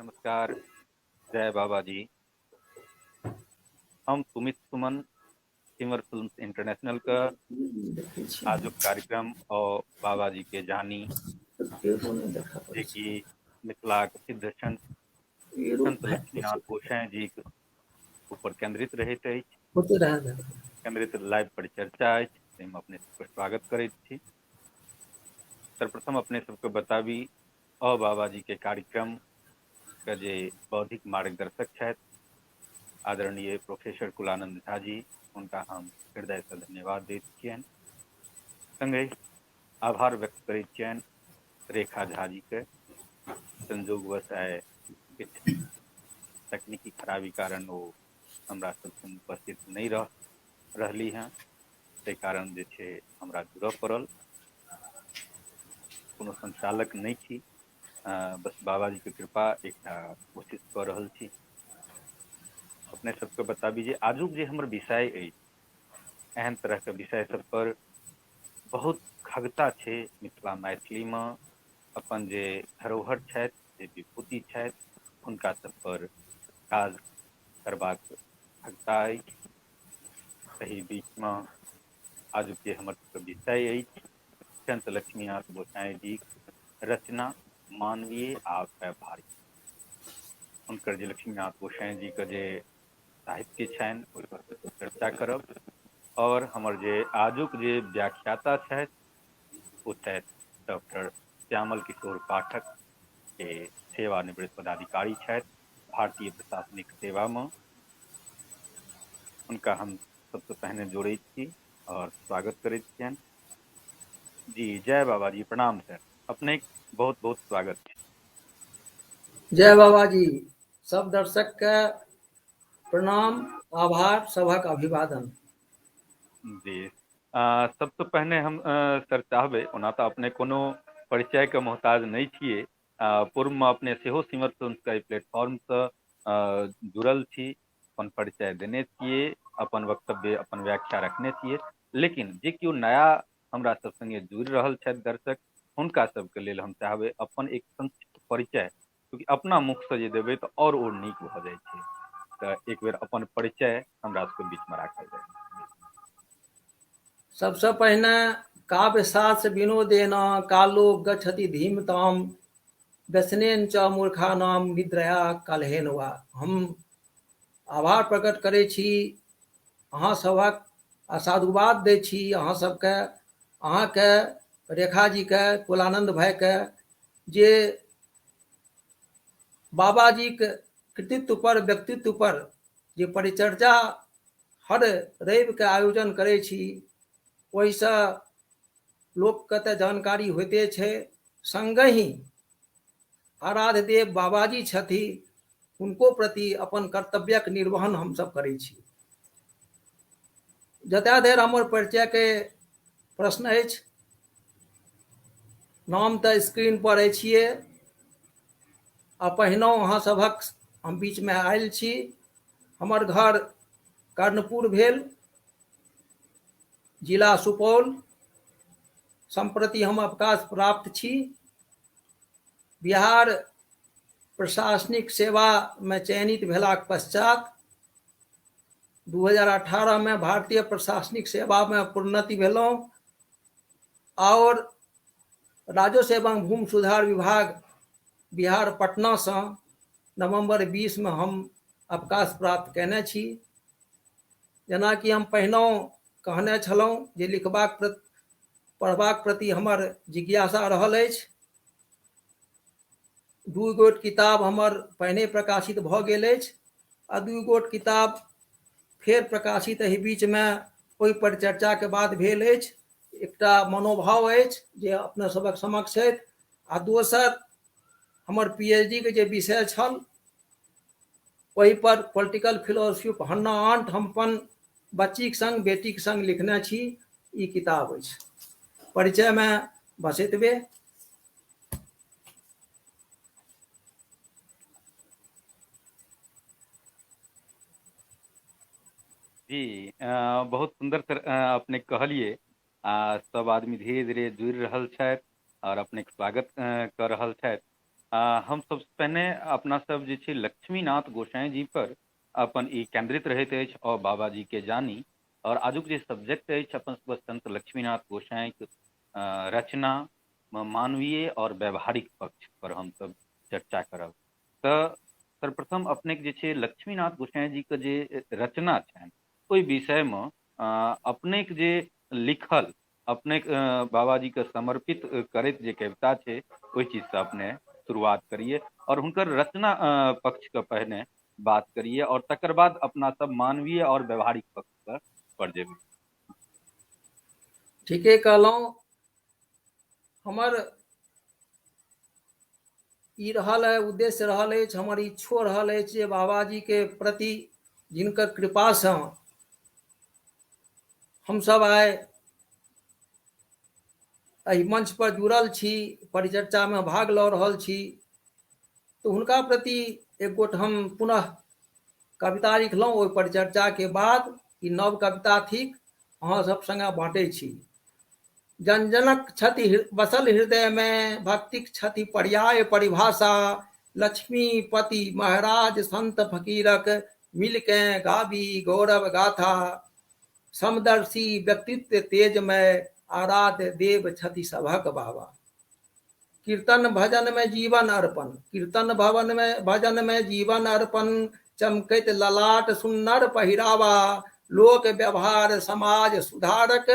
नमस्कार, जय बाबा जी। हम सुमित सुमन, सिमर फिल्म्स इंटरनेशनल के देखै छियै। आजुक कार्यक्रम और बाबा जी के जानी, एगो नहि देखा जे पड़ै छै। कि मिथिलाक सिद्ध संत एगो संत भए लक्ष्मीनाथ गोसाई जी के ऊपर केंद्रित रहैत अछि। होते रह दे। केंद्रित लाइव परिचर्चा अछि, ताहिमे अपने सबके स्वागत करैत छी। सर्वप्रथम अपने सबके बताबी अ बाबा जी के कार्यक्रम के जे बौद्धिक मार्गदर्शक छथि आदरणीय प्रोफेसर कुलानंद झा जी, हुनका हम हृदय से धन्यवाद दैत छियनि। संगहि आभार व्यक्त करैत छियनि रेखा झा जी के। संजोगवश आइ किछु तकनीकी खराबी कारण ओ हमरा सब संग उपस्थित नहि रहली हेँ, ताहि कारण जे छै हमरा जुड़य पड़ल। कोनो संचालक नहि छी, बस बाबाजीके कृपा एकटा कोशिश कऽ रहल छी। अपने सबके बताबी जे आजुक जे हमर विषय अछि, एहन तरहके विषय सब पर बहुत खगता छै मिथिला मैथिलीमे। अपन जे धरोहर छथि, जे विभूति छथि, हुनका सब पर काज करबाक खगता अछि। एहि बीचमे आजुक जे हमर सबके विषय अछि, संत लक्ष्मीनाथ गोसाई जीक रचना मानवीय आ व्यावहारिक, हुनकर जे लक्ष्मीनाथ गोसाई जीके जे साहित्य छनि ओहि पर चर्चा करब। और हमर जे आजुक जे व्याख्याता छथि ओ छथि डॉक्टर श्यामल किशोर पाठक, जे सेवानिवृत्त पदाधिकारी छथि भारतीय प्रशासनिक सेवामे। हुनका हम सबसँ पहिने जोड़ै छी और स्वागत करैत छियनि। जी जय बाबा जी, प्रणाम सर, अपने बहुत बहुत स्वागत छै। जय बाबा जी, सब दर्शक के प्रणाम, आभार, सभक अभिवादन। जी, सबसँ पहिने हम सर चाहबै, ओना तऽ अपने कोनो परिचयके मोहताज नहि छियै, पूर्वमे अपने सेहो सिमर फिल्म्स के एहि प्लेटफॉर्मसँ जुड़ल छी, अपन परिचय देने छियै, अपन वक्तव्य, अपन व्याख्या रखने छियै, लेकिन जे केओ नया हमरा सब सङ्गे जुड़ि रहल छथि दर्शक, हुनका सबके लेल हम चाहबै अपन एक संक्षिप्त परिचय, क्योंकि अपना मुखसँ जे देबै तऽ आओर ओ नीक भऽ जाइ छै, तऽ एक बेर अपन परिचय हमरा सबके बीचमे राखल जाय। सबसँ पहिने काव्य शास्त्र विनोदेन कालो गच्छति धीमताम व्यसनेन च मूर्खानाम निद्रया कलहेन वा। हम आभार प्रकट करै छी अहाँ सभक आ साधुवाद दै छी अहाँ सबके, अहाँके, रेखा जीके, कुलानंद भाईके, जे बाबाजीके कृतित्व पर, व्यक्तित्व पर जे परिचर्चा हर रविके आयोजन करै छी, ओहिसँ लोकके तऽ जानकारी होइते छै, सङ्गहि आराध्य देव बाबाजी छथि, हुनको प्रति अपन कर्तव्यक निर्वहन हमसब करै छी। जतय धरि हमर परिचयके प्रश्न अछि, नाम तऽ स्क्रीन पर अछिए, आ पहिनहुँ अहाँ सभक हम बीचमे आयल छी। हमर घर कर्णपुर भेल, जिला सुपौल। सम्प्रति हम अवकाश प्राप्त छी। बिहार प्रशासनिक सेवामे चयनित भेलाक पश्चात 2018 में भारतीय प्रशासनिक सेवा में प्रोन्नति भेलहुँ और राजस्व एवं भूमि सुधार विभाग बिहार पटना सँ नवंबर 20 में हम अवकाश प्राप्त कयने छी। जेनाकि हम पहिनहुँ कहने छलहुँ जे लिखबाक प्रति, पढ़बाक प्रति हमर जिज्ञासा रहल अछि। 2 गोट किताब हमर पहिने प्रकाशित भऽ गेल अछि आ 2 गोट किताब फेर प्रकाशित एहि बीचमे ओहि परिचर्चाके बाद भेल अछि। एकटा मनोभाव अछि जे अपना सभक समक्ष छथि आ दोसर हमर पी एच डी के जे विषय छल ओहि पर पॉलिटिकल फिलोसफी ऑफ हन्ना आंट हम अपन बच्चीके संग, बेटीके संग लिखने छी। ई किताब अछि। परिचयमे बस एतबे। जी, बहुत सुन्दर सर, अपने कहलिए, आ सब आदमी धीरे धीरे जुड़ि रहल छथि और अपनेके स्वागत कऽ रहल छथि। हम सबसँ पहिने अपना सब जे छै लक्ष्मीनाथ गोसाई जी पर अपन ई केन्द्रित रहैत अछि आओर बाबाजी के जानी। आओर आजुक जे सब्जेक्ट अछि अपन सबके संत लक्ष्मीनाथ गोसाईक रचना मानवीय आओर व्यवहारिक पक्ष पर हमसब चर्चा करब। तऽ सर्वप्रथम अपनेके जे छै लक्ष्मीनाथ गोसाई जीके जे रचना छनि ओहि विषयमे अपनेके जे लिखल अपनेके बाबाजीके समर्पित करैत जे कविता छै ओहि चीजसँ अपने शुरुआत करियै आओर हुनकर रचना पक्षके पहिने बात करियै आओर तकर बाद अपना सब मानवीय आओर व्यवहारिक पक्ष पर जेबै। ठीके कहलहुँ। हमर ई रहल है, उद्देश्य रहल अछि, हमर इच्छो रहल अछि जे बाबाजीके प्रति जिनकर कृपासँ हमसभ आइ एहि मंच पर जुड़ल छी, परिचर्चामे भाग लऽ रहल छी, तऽ हुनका प्रति एक गोट हम पुनः कविता लिखलहुँ। ओहि परिचर्चाके बाद ई नव कविता थिक, अहाँ सब संगे बाँटै छी। जन जनक छथि बसल हृदय में, भक्तिक छथि पर्याय परिभाषा, लक्ष्मीपति महाराज संत फकीरक मिलके गाबी गौरव गाथा, समदर्शी व्यक्तित्व तेजमय आराध्य देव छथि सभक बाबा। कीर्तन भजन में जीवन अर्पण, कीर्तन भवन में भजन में जीवन अर्पण, चमकैत ललाट सुन्नर पहिरावा, लोक व्यवहार समाज सुधारक,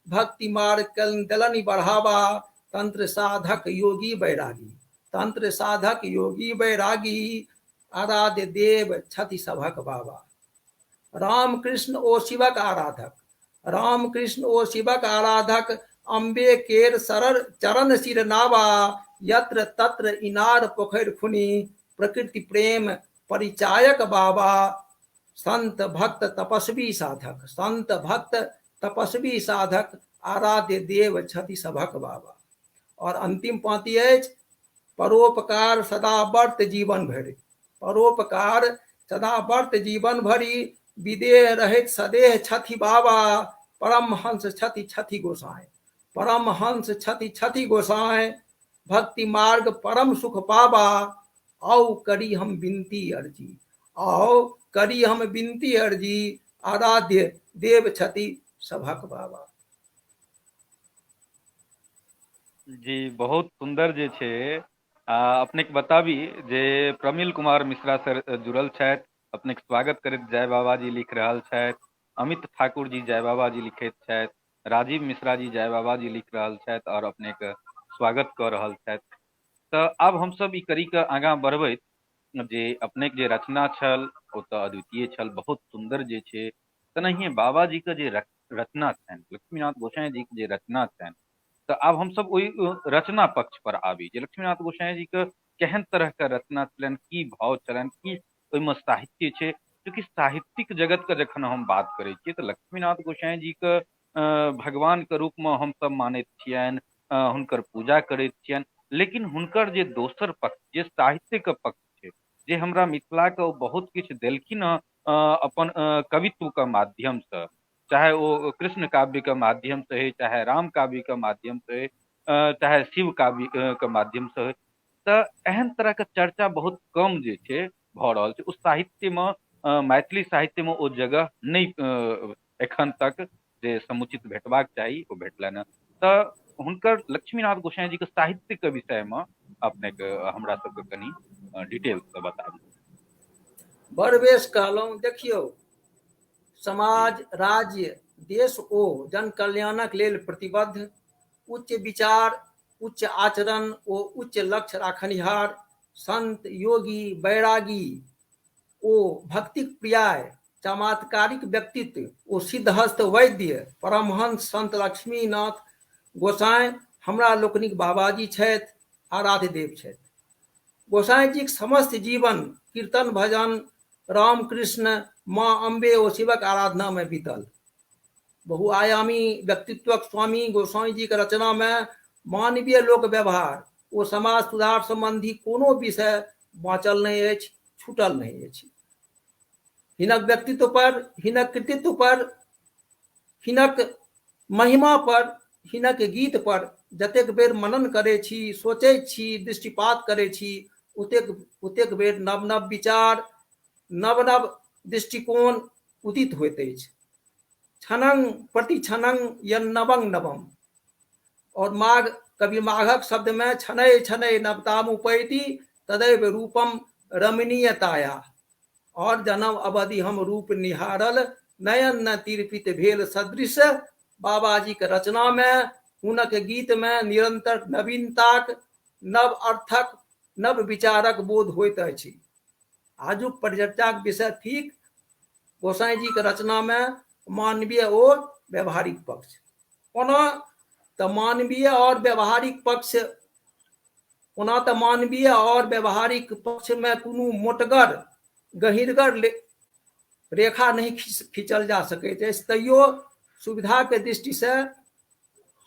भक्ति मार्ग देलनि बढ़ावा, तंत्र साधक योगी बैरागी, तंत्र साधक योगी बैरागी, आराध्य देव छथि सभक बाबा। राम कृष्ण ओ शिवक आराधक, राम कृष्ण ओ शिवक आराधक, अम्बे केर सरल चरण सिर नावा, यत्र तत्र इनार पोखरि खुनी, प्रकृति प्रेम परिचायक बाबा, संत भक्त तपस्वी साधक, संत भक्त तपस्वी साधक, आराध्य देव छथि सभक बाबा। और अंतिम पांति अछि, परोपकार सदा वर्त जीवन भरि, परोपकार सदा वर्त जीवन भरि, विदेह रहैत सदेह छथि बाबा, परमहंस छथि छथि गोसाई, परमहंस छथि छथि गोसाई, भक्ति मार्ग परम सुख पाबा, आओ करी हम विनती अर्जी, आओ करी हम विनती अर्जी, आराध्य देव छथि सभक बाबा। जी बहुत सुन्दर जे छै अपनेके बताबी जे प्रमिल कुमार मिश्रा सर जुड़ल छथि, अपनेके स्वागत करैत जय बाबा जी लिख रहल छथि, अमित ठाकुर जी जय बाबा जी लिखैत छथि, राजीव मिश्रा जी जय बाबा जी लिख रहल छथि आओर अपनेके स्वागत कऽ रहल छथि। तऽ आब हमसब ई कड़ी के आगाँ बढ़बैत जे अपनेके जे रचना छल ओ तऽ अद्वितीय छल, बहुत सुन्दर जे छै। तेनाहिए बाबाजीके जे रचना छनि, लक्ष्मीनाथ गोसाई जीके जे रचना छनि, तऽ आब हमसब ओहि रचना पक्ष पर आबी जे लक्ष्मीनाथ गोसाई जीके केहन तरहके रचना छलनि, की भाव छलनि, की ओहिमे साहित्य छै। चूँकि साहित्यिक जगतके जखन हम बात करै छियै तऽ लक्ष्मीनाथ गोसाई जीके भगवानके रूपमे हमसब मानैत छियनि, हुनकर पूजा करैत छियनि, लेकिन हुनकर जे दोसर पक्ष जे साहित्यके पक्ष छै, जे हमरा मिथिलाके ओ बहुत किछु देलखिन हँ अपन कवित्वके माध्यमसँ, चाहे ओ कृष्ण काव्यके माध्यमसँ होइ, चाहे राम काव्यके माध्यमसँ होइ, चाहे शिव काव्यके माध्यमसँ होइ, तऽ एहन तरहके चर्चा बहुत कम जे छै भऽ रहल छै। ओ साहित्यमे, मैथिली साहित्यमे ओ जगह नहि एखन तक जे समुचित भेटबाक चाही ओ भेटलनि हँ। तऽ हुनकर लक्ष्मीनाथ गोसाई जीके साहित्यके विषयमे अपनेके हमरा सबके कनि डिटेलसँ बताबू। बड़ बेस कहलहुँ। देखियौ, समाज, राज्य, देश ओ जन कल्याणक लेल प्रतिबद्ध, उच्च विचार, उच्च आचरण ओ उच्च लक्ष्य राखनिहार संत, योगी, बैरागी ओ भक्तिक पर्याय, चमत्कारिक व्यक्तित्व ओ सिद्धहस्त वैद्य परमहंस संत लक्ष्मीनाथ गोसाई हमरा लोकनिक बाबाजी छथि, आराध्य देव छथि। गोसाई जीक समस्त जीवन कीर्तन भजन, राम कृष्ण, माँ अम्बे ओ शिवक आराधना में बीतल। बहुआयामी व्यक्तित्वक स्वामी गोसाई जी के रचना में मानवीय लोक व्यवहार ओ समाज सुधार संबंधी कोनो विषय बाँचल नहि अछि, छूटल नहि अछि। हिनक व्यक्तित्व पर, हिनक कृतित्व पर, हिनक महिमा पर, हिनक गीत पर जतेक बेर मनन करै छी, सोचै छी, दृष्टिपात करै छी, ओतेक ओतेक बेर नव नव विचार, नव नव दृष्टिकोण उदित होइत अछि। क्षणं प्रति क्षणं यन्नवं नवम। और माघ, कवि माघक शब्दमे क्षणै क्षणै नवताम उपैति तदैव रूपम रमणीयताया। और जनम अवधि हम रूप निहारल नयन न तिरपित भेल सदृश। बाबाजीक रचनामे, हुनक गीतमे निरंतर नवीनताक, नव अर्थक, नव विचारक बोध होइत अछि। आजुक परिचर्चाक विषय थिक गोसाईजीक रचनामे मानवीय ओ व्यवहारिक पक्ष। ओना तऽ मानवीय और व्यवहारिक पक्ष, ओना तऽ मानवीय और व्यवहारिक पक्षमे कोनो मोटगर गहींरगर रेखा नहि खींचल जा सकैत अछि, तैयो सुविधाके दृष्टिसँ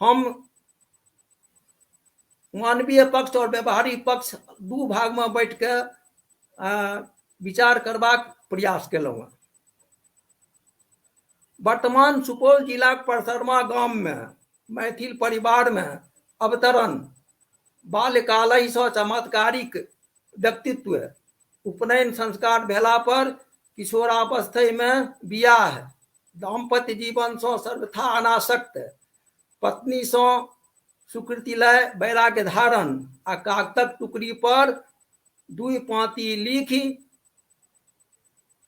हम मानवीय पक्ष और व्यवहारिक पक्ष दू भागमे बाँटि कऽ विचार करबाक प्रयास केलहुँ हँ। वर्तमान सुपौल जिलाक परसरमा गाममे मैथिल परिवारमे अवतरण, बाल्यकालहिसँ चमत्कारिक व्यक्तित्व, उपनयन संस्कार भेला पर किशोरावस्थामे बियाह, दाम्पत्य जीवनसँ सर्वथा अनासक्त, पत्नीसँ स्वीकृति लय वैराग्य धारण आ कागतक टुकड़ी पर दुई पाँति लिखि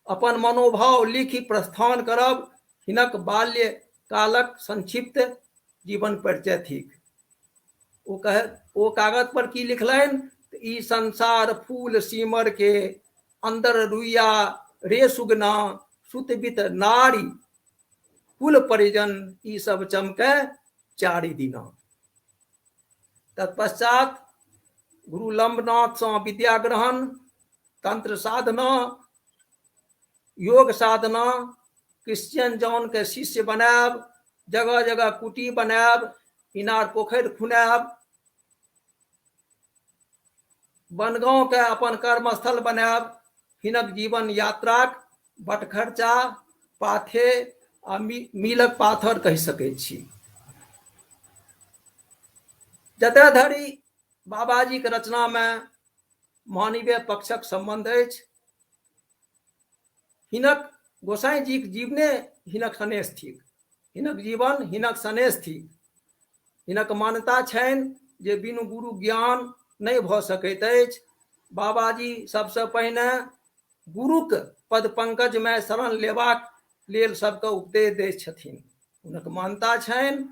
अपन मनोभाव लिखि प्रस्थान करब हिनक बाल्यकालक संक्षिप्त जीवन परिचय थिक। ओ कह ओ कागज पर की लिखलनि? ई संसार फूल सीमर के अंदर रुइया रे सुगना, सुतबित नारी कुल परिजन ई सब चमके चारि दिना। तत्पश्चात गुरु लंबनाथ सँ विद्या ग्रहण, तंत्र साधना, योग साधना, क्रिश्चियन जॉन के शिष्य बनायब, जगह जगह कुटी बनायब, इनार पोखरि खुनायब, बनगांव के अपन कर्मस्थल बनायब हिनक जीवन यात्राक बटखर्चा, पाथे आ मीलक पाथर कहि सकैत छी। जतय धरि बाबाजीक रचनामे मानवीय पक्षक सम्बन्ध अछि, हिनक गोसाईजीक जीवने हिनक सनेस थिक। हिनक जीवन हिनक सनेस थिक। हिनक मान्यता छनि जे बिनु गुरु ज्ञान नहि भऽ सकैत अछि। बाबाजी सबसँ पहिने गुरुक पद पंकजमे शरण लेबाक लेल सबके उपदेश दैत छथिन। हुनक मान्यता छनि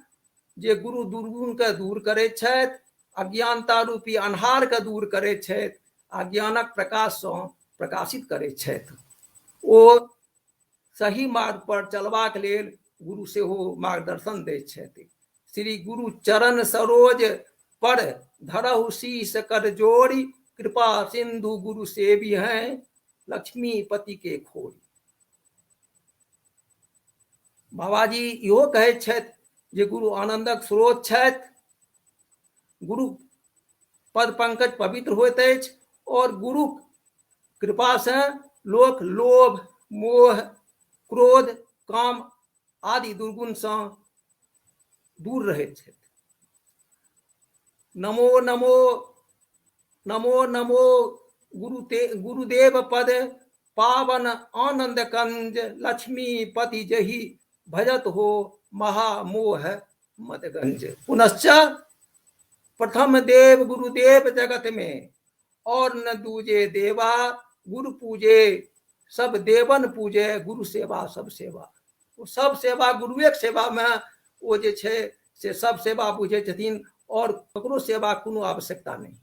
जे गुरु दुर्गुणके दूर करैत छथि, अज्ञानता रूपी अन्हारके दूर करैत छथि आ ज्ञानक प्रकाशसँ प्रकाशित करैत छथि। ओ सही मार्ग पर चलबाक लेल गुरु सेहो मार्गदर्शन दैत छथि। श्री गुरु चरण सरोज पर धरहु शीस कर जोड़ी, कृपा सिंधु गुरु सेवी हैं लक्ष्मीपति के खोरी। बाबाजी इहो कहैत छथि जे गुरु आनंदक स्रोत छथि, गुरु पद पंकज पवित्र होइत अछि और गुरु कृपासँ लोक लोभ, मोह, क्रोध, काम आदि दुर्गुणसँ दूर रहैत छथि। नमो नमो नमो नमो गुरुदेव पद पावन आनंद कंज, लक्ष्मीपति जही भजत हो महामोह मदगंज। पुनश्च प्रथम देव गुरुदेव जगत में और न दूजे देवा, गुरु पूजे सब देवन पूजे, गुरु सेवा सब सेवा। ओ सब सेवा गुरुएक सेवा में ओ जे छै से सब सेवा बुझै छथिन और ककरो सेवा कोनो आवश्यकता नहि।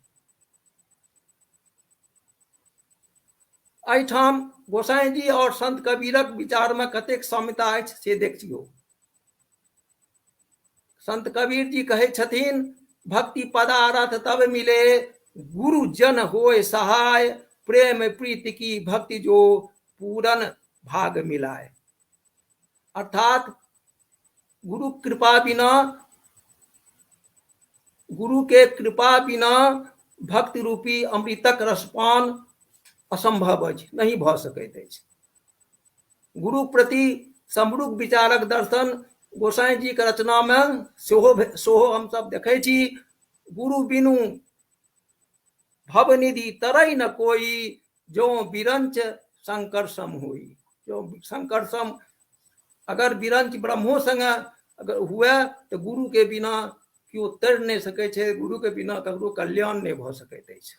एहिठाम गोसाईजी और संत कबीरक विचार में कतेक साम्यता अछि से देखियौ। संत कबीर जी कहै छथिन, भक्ति पदारथ तब मिले गुरु जन होए सहाय, प्रेम प्रीति की भक्ति जो पूरन भाग मिलाए। अर्थात गुरु कृपा बिना, गुरु के कृपा बिना भक्ति रूपी अमृतक रसपान असंभव अछि, नहीं भऽ सकैत अछि। गुरु प्रति समरूप विचारक दर्शन गोसाई जी के रचना में सेहो सेहो हमसब देखै छी। गुरु बिनु भवनिधि तरई न कोई, जो विरंच शंकर सम होई। जो शंकर सम अगर विरंच ब्रह्मो संगे अगर हुए तऽ गुरु के बिना केओ तरि नहि सकै छै, गुरु के बिना ककरो कल्याण नहि भऽ सकैत अछि।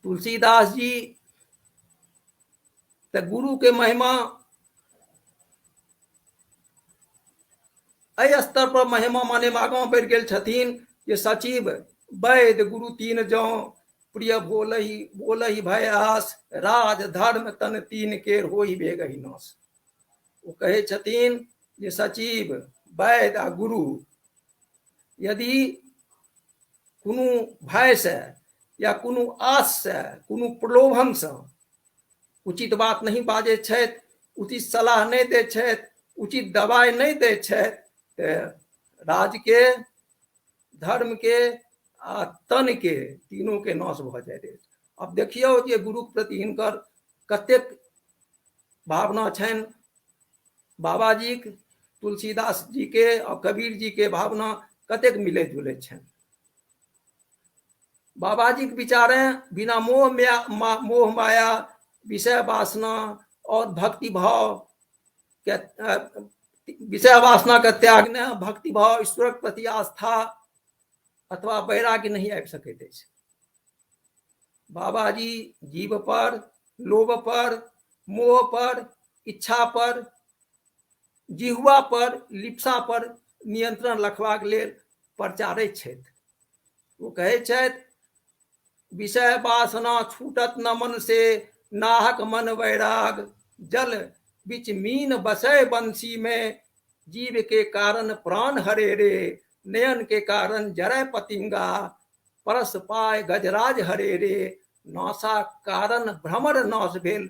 तुलसीदास जी तऽ गुरु के महिमा एहि स्तर पर महिमा माने आगाँ बढ़ि गेल छथिन जे सचिव वैद गुरु तीन जौ प्रिय भोलहि बोलहि भय आस, राज धर्म तन तीन केर होहि बेगहि नाश। ओ कहै छथिन जे सचिव वैद आ गुरु यदि कोनो भयसँ या कोनो आससँ कोनो प्रलोभनसँ उचित बात नहि बाजै छथि, उचित सलाह नहि दै छथि, उचित दवाइ नहि दै छथि, तऽ राजके धर्मके आ तनके तीनूके नाश भऽ जाइत अछि। आब देखियौ जे गुरुके प्रति हिनकर कतेक भावना छनि। बाबाजीक तुलसीदास जीके आ कबीर जीके भावना कतेक मिलैत जुलैत छनि। बाबाजीक विचारे बिना मोह माया विषय वासना और भक्ति भाव के विषय वासना के त्याग ने भक्ति भाव ईश्वरक प्रति आस्था अथवा वैराग्य नहीं आबि सकैत अछि। बाबाजी जीव पर, लोभ पर, मोह पर, इच्छा पर, जिहुआ पर, लिप्सा पर नियंत्रण रखबाक लेल प्रचारैत छथि। ओ कहै छथि विषय वासना छूटत न मन से, नाहक मन वैराग, जल बिच मीन बसै बंसी में, जीव के कारण प्राण हरे रे, नयन के कारण जरै पतिंगा, परस पाय गजराज हरे रे, नासा कारण भ्रमर नाश भेल,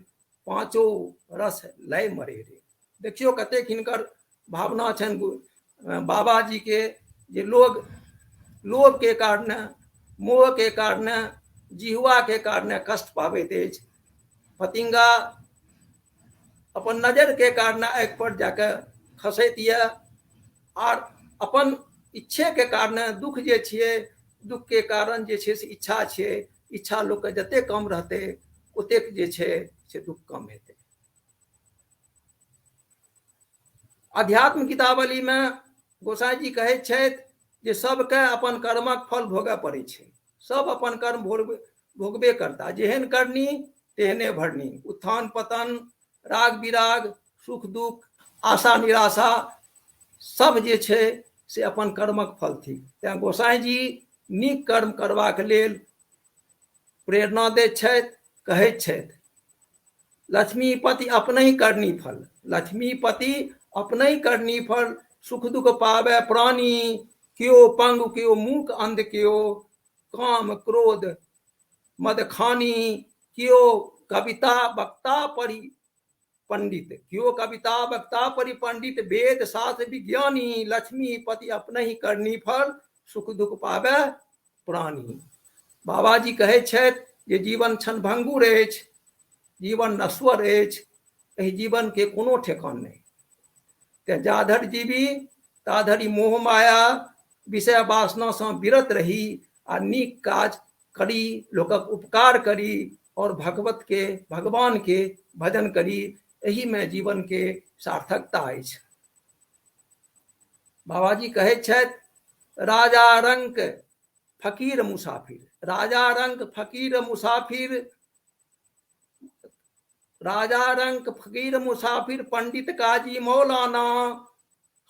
पांचो रस लय मरे रे। देखियौ कतेक हिनकर भावना छनि बाबाजी के जे लोग लोभ के कारण, मोह के कारण, जिहुआ के कारण कष्ट पाबैत अछि। फतिंगा अपन नजर के कारण आगि पर जाके खसैत यऽ आर अपन इच्छे के कारण दुख जे छियै, दुख के कारण जे छै से इच्छा छियै। इच्छा लोकके जतेक कम रहतै ओतेक जे छै से दुख कम हेतै। अध्यात्म गीतावली में गोसाई जी कहै छथि जे सबके अपन कर्मक फल भोगय पड़ै छै, सब अपन कर्म भोगबे करता, जेहन करनी तेहने भरनी। उत्थान पतन, राग विराग, सुख दुख, आशा निराशा सब जे छै से अपन कर्मक फल थिक। तेँ गोसाई जी नीक कर्म करबाक लेल प्रेरणा दैत छथि, कहैत छथि लक्ष्मीपति अपनहि करनी फल, लक्ष्मीपति अपनहि करनी फल, सुख दुख पावे प्राणी, केओ पंगु केओ मूक अंध केओ काम क्रोध मदखानी, केओ कविता वक्ता पढ़ी पंडित, केओ कविता वक्ता पढ़ी पंडित, वेद शास्त्र विज्ञानी, लक्ष्मीपति अपनहि करनी फल, सुख दुख पावे प्राणी। बाबाजी कहै छथि जे जीवन क्षणभंगुर अछि, जीवन नश्वर अछि, एहि जीवन के कोनो ठेकान नहि। तेँ जाधरि जीवी ताधरि मोह माया विषय वासना सँ विरत रही आ नीक काज करी, लोकक उपकार करी और भगवत के भगवान के भजन करी, एहि में जीवन के सार्थकता अछि। बाबाजी कहै छथि राजा रंक फकीर मुसाफिर, राजा रंक फकीर मुसाफिर, राजा रंक फकीर मुसाफिर, पंडित काजी मौलाना,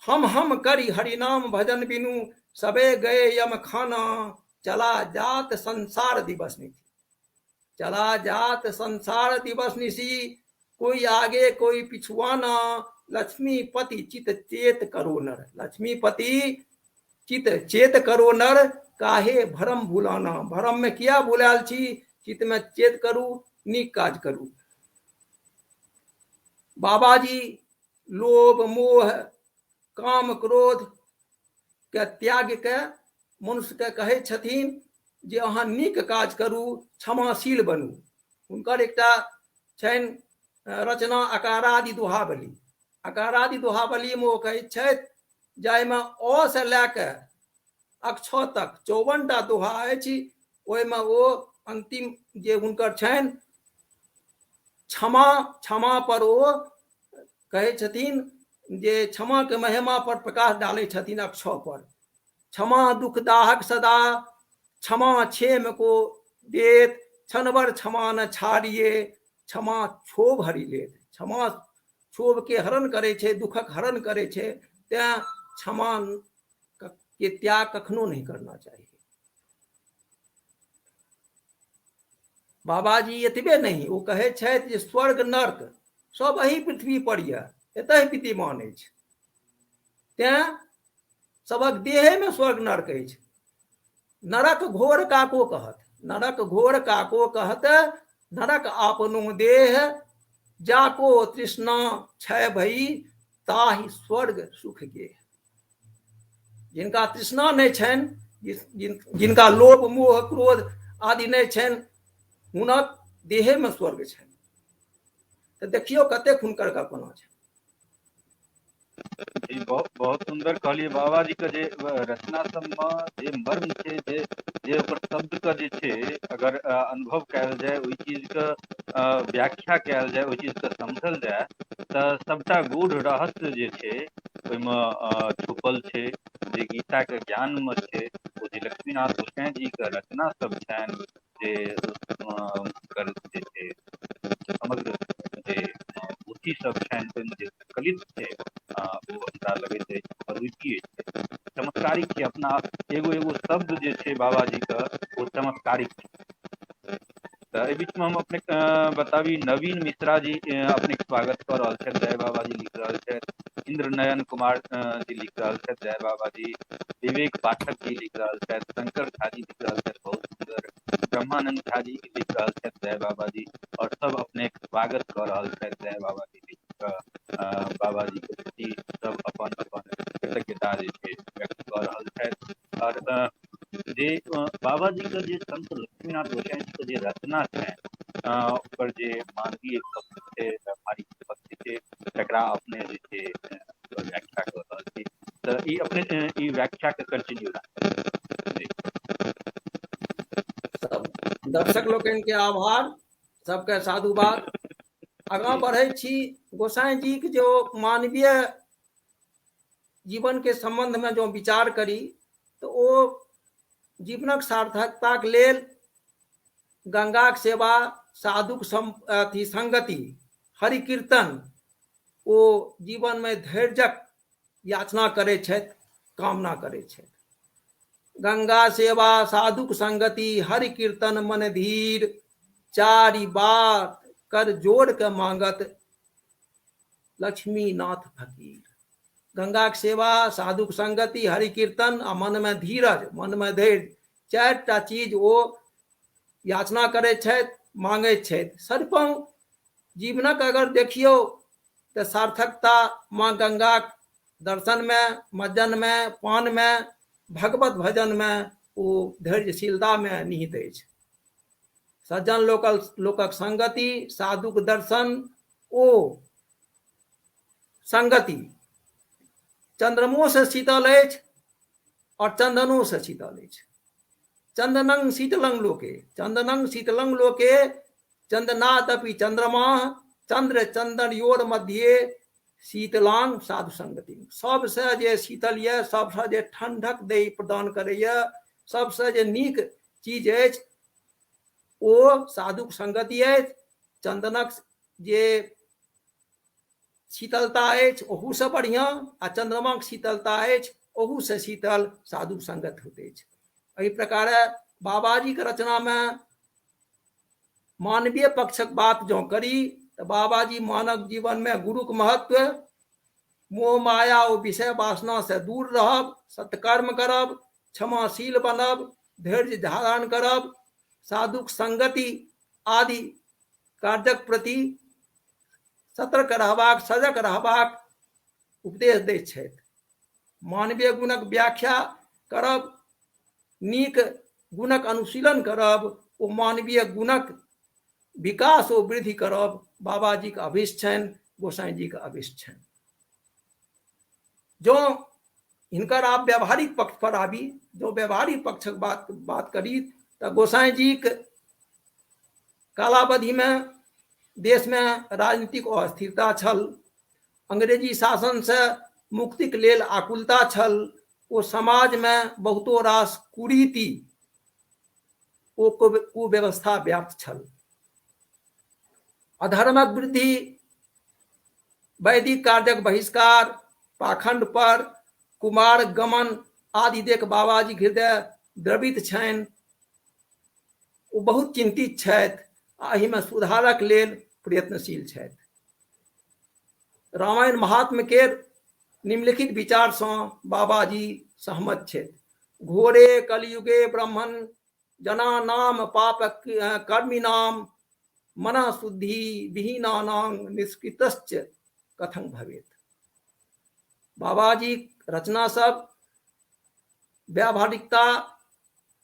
हम करी हरिनाम भजन बिनु, सबे गए यम खाना, चला जात संसार दिवस निधि, चला जात संसार दिवस निशी, कोई आगे कोई पिछुआना, लक्ष्मीपति चित चेत करो नर, लक्ष्मीपति चित चेत करो नर, काहे भरम भुलाना। भरम में किया भुलायल छी, चित में चेत करू, नीक काज करू। बाबाजी लोभ मोह काम क्रोध के त्याग के मनुष्य के कहै छथिन जे अहाँ नीक काज करू, क्षमाशील बनू। हुनकर एकटा छनि रचना अकारादि दोहावली। अकारादि दोहावली में ओ कहै छथि जाहिमे अ से लए कऽ अक्ष तक 54 टा दोहा अछि। ओहिमे ओ अंतिम जे हुनकर छनि क्षमा, क्षमा पर ओ कहै छथिन जे क्षमा के महिमा पर प्रकाश डालै छथिन अक्ष पर। क्षमा दुख दाहक सदा, क्षमा क्षेम को देत, क्षणभर क्षमा न छाड़िए, क्षमा क्षोभ हरि लेत। क्षमा क्षोभ के हरण करै छै, दुखक हरण करै छै, तैं क्षमा के त्याग कखनो नहीं करना चाहिए। बाबाजी एतबे नहीं, ओ कहै छथि जे स्वर्ग नर्क सब एही पृथ्वी पर यऽ, एतहि विद्यमान अछि, तैं सबक देहे में स्वर्ग नर्क अछि। नरक घोर काको कहत, नरक घोर काको कहत, नरक आपनो देह, जाको तृष्णा क्षय भई, ताहि स्वर्ग सुख गेह। जिनका तृष्णा नहि छनि, जिनका लोभ मोह क्रोध आदि नहि छनि, हुनक देहे में स्वर्ग छनि। तऽ देखियौ कतेक हुनकर कल्पना छनि। जी, बहुत बहुत सुंदर कहलियै। बाबा जी के जे रचना सब मे जे मर्म छै, जे ओकर शब्द के जे छै अगर अनुभव कयल जाय, ओहि चीज के व्याख्या कयल जाय, ओहि चीज के समझल जाय, तऽ सबटा गूढ़ रहस्य जे छै ओहिमे छुपल छै, जे गीता के ज्ञान मे छै, ओ जे लक्ष्मीनाथ गोसाई जी के रचना सब छनि, जे हुनकर जे छै समग्र जे पोथी सब छनि ओहिमे जे संकलित छै, ओ हमरा लगैत अछि अद्वितीय छै, चमत्कारिक छै। अपना एगो एगो शब्द जे छै बाबाजी के ओ चमत्कारिक छै। तऽ एहि बीचमे हम अपने बताबी, नवीन मिश्रा जी अपने स्वागत कऽ रहल छथि, जय बाबाजी लिख रहल छथि। इंद्र नयन कुमार जी लिख रहल छथि, जय बाबाजी। विवेक पाठक जी लिख रहल छथि, शंकर झा जी लिख रहल छथि, बहुत सुंदर। ब्रह्मानंद झा जी लिख रहल छथि, जय बाबाजी। और सब अपने स्वागत कऽ रहल छथि, जय बाबाजी लिख कऽ बाबाजी के प्रति सब अपन अपन कृतज्ञता जे छै व्यक्त कऽ रहल छथि। और जे बाबाजी के जे संत लक्ष्मीनाथ गोसाई जी के जे रचना छनि, ओकर जे मानवीय पक्ष छै, व्यावहारिक पक्ष छै, तकरा अपने जे छै व्याख्या कऽ रहल छी, तऽ ई अपने ई व्याख्या के कंटिन्यू राखू। सब दर्शक लोकनि के आभार, सबके साधुवाद। आगाँ बढ़ै छी। गोसाई जी के जो मानवीय जीवन के संबंध में जो विचार करी तऽ ओ जीवनक सार्थकताक लेल गंगाक सेवा, साधुक अथी संगति, हरि कीर्तन, ओ जीवन में धैर्यक याचना करै छथि, कामना करै छथि। गंगा सेवा, साधुक संगति, हरि कीर्तन मन धीर, चारि बात कर जोड़ के मांगत लक्ष्मीनाथ फकीर। गंगाक सेवा, साधुक संगति, हरि कीर्तन आ मन में धीरज, मन में धैर्य, चारिटा चीज ओ याचना करै छथि, मांगै छथि। सरिपहुँ जीवनक अगर देखियौ तऽ सार्थकता माँ गंगाक दर्शन में, मज्जन में, पान में, भगवत भजन में, ओ धैर्यशीलता में निहित अछि। सज्जन लोकक संगति, साधुक दर्शन, ओ संगति चंद्रमो से शीतल अछि और चंदनो से शीतल अछि। चंदनंग शीतलंग लोके, चंदनंग शीतलंग लोके, चंदनादपि चंद्रमा, चंद्र चंदन your मध्ये शीतलांग साधु संगति। सबसे जे शीतल यऽ, सबसे जे ठंडक दे प्रदान करैया, सबसे जे नीक चीज अछि ओ साधुक संगति अछि। चंदनक जे शीतलता अछि ओहूसँ बढ़िआँ, आ चंद्रमाक शीतलता अछि ओहूसँ शीतल साधु संगत होइत अछि। एहि प्रकारे बाबाजीके रचनामे मानवीय पक्षक बात जँ करी तऽ बाबाजी मानव जीवनमे गुरुक महत्व, मोह माया ओ विषय वासना से दूर रहब, सत्कर्म करब, क्षमाशील बनब, धैर्य धारण करब, साधुक संगति आदि कार्यक प्रति सतर्क रहबाक, सजग रहबाक उपदेश दैत छथि। मानवीय गुणक व्याख्या करब, नीक गुणक अनुशीलन करब, ओ मानवीय गुणक विकास ओ वृद्धि करब बाबाजीके अभीष्ट छनि, गोसाईजीके अभीष्ट छनि। जँ हिनकर आब व्यावहारिक पक्ष पर आबी। जो व्यावहारिक पक्षक बात बात करी तऽ गोसाई जीक कालावधिमे देशमे राजनीतिक अस्थिरता छल, अंग्रेजी शासनसँ मुक्तिक लेल आकुलता छल, ओ समाजमे बहुतो रास कुरीति ओ कुव्यवस्था व्याप्त छल। अधर्मक वृद्धि, वैदिक कार्यक बहिष्कार, पाखंड पर कुमार गमन आदि देख बाबाजी हृदय द्रवित छनि। ओ बहुत चिंतित छथि आ एहिमे सुधारक लेल प्रयत्नशील छथि। रामायण महात्म्य के निम्नलिखित विचारसँ बाबाजी सहमत छथि। घोरे कलयुगे ब्राह्मण जना नाम पाप कर्मी नाम मना शुद्धि विहीनानां निष्कृतश्च कथं भवेत। बाबाजी रचना सब व्यावहारिकता,